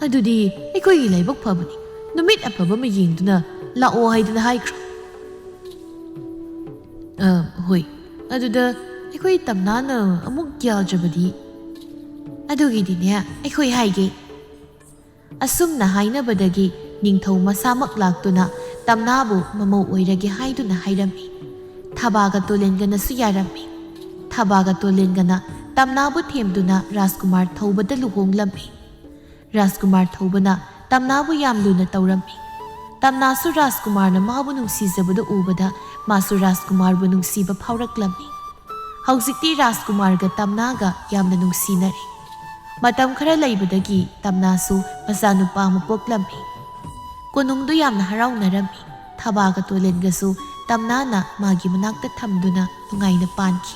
"ꯑꯗꯨꯗꯤ ꯑꯩꯈꯣꯏꯒꯤ ꯂꯥꯏꯕꯛ ꯐꯕꯅꯤ, ꯅꯨꯃꯤꯠ ꯑꯐꯕ ꯑꯃ ꯌꯦꯡꯗꯨꯅ ꯂꯥꯛꯑꯣ ꯍꯥꯏꯗꯨꯅ ꯍꯥꯏꯈ꯭ꯔꯣ?" "ꯑ, ꯍꯣꯏ꯫ ꯑꯗꯨꯗ ꯑꯩꯈꯣꯏ ꯇꯝꯅꯥꯅ ꯑꯃꯨꯛ ꯌꯥꯗ꯭ꯔꯕꯗꯤ?" "ꯑꯗꯨꯒꯤꯗꯤꯅꯦ, ꯑꯩꯈꯣꯏ ꯍꯥꯏꯒꯦ꯫" ꯑꯁꯨꯝꯅ ꯍꯥꯏꯅꯕꯗꯒꯤ ꯅꯤꯡꯊꯧ ꯃꯁꯥꯃꯛ ꯂꯥꯛꯇꯨꯅ ꯇꯝꯅꯥꯕꯨ ꯃꯃꯧ ꯑꯣꯏꯔꯒꯦ ꯍꯥꯏꯗꯨꯅ ꯍꯥꯏꯔꯝꯃꯤ꯫ ꯊꯕꯥꯒ ꯇꯣꯂꯦꯟꯒꯅꯁꯨ ꯌꯥꯔꯝꯃꯤ꯫ ꯊꯕꯥꯒ ꯇꯣꯂꯦꯟꯒꯅ ꯇꯝꯅꯥꯕꯨ ꯊꯦꯝꯗꯨꯅ ꯔꯥꯖꯀꯨꯃꯥꯔ ꯊꯧꯕꯗ ꯂꯨꯍꯣꯡꯂꯝꯃꯤ꯫ ꯔꯥꯖꯀꯨꯃꯥꯔ ꯊꯧꯕꯅ ꯇꯝꯅꯥꯕꯨ ꯌꯥꯝ ꯂꯨꯅ ꯇꯧꯔꯝꯃꯤ꯫ ꯇꯝꯅꯥꯁꯨ ꯔꯥꯖꯀꯨꯃꯥꯔꯅ ꯃꯥꯕꯨ ꯅꯨꯡꯁꯤꯖꯕꯗ ꯎꯕꯗ ꯃꯥꯁꯨ ꯔꯥꯖꯀꯨꯃꯥꯔꯕꯨ ꯅꯨꯡꯁꯤꯕ ꯐꯥꯎꯔꯛꯂꯝꯃꯤ꯫ ꯍꯧꯖꯤꯛꯇꯤ ꯔꯥꯖꯀꯨꯃꯥꯔꯒ ꯇꯝꯅꯥꯒ ꯌꯥꯝꯅ ꯅꯨꯡꯁꯤꯅꯔꯦ꯫ ꯃꯇꯝ ꯈꯔ ꯂꯩꯕꯗꯒꯤ ꯇꯝꯅꯥꯁꯨ ꯃꯆꯥꯅꯨꯄꯥ ꯑꯃ ꯄꯣꯛꯂꯝꯃꯤ꯫ ꯀꯣꯅꯨꯡꯗꯨ ꯌꯥꯝꯅ ꯍꯔꯥꯎꯅꯔꯝꯃꯤ꯫ ꯊꯕꯥꯒ ꯇꯣꯂꯦꯟꯒꯁꯨ ꯇꯝꯅꯥꯅ ꯃꯥꯒꯤ ꯃꯅꯥꯛꯇ ꯊꯝꯗꯨꯅ ꯅꯨꯡꯉꯥꯏꯅ ꯄꯥꯟꯈꯤ꯫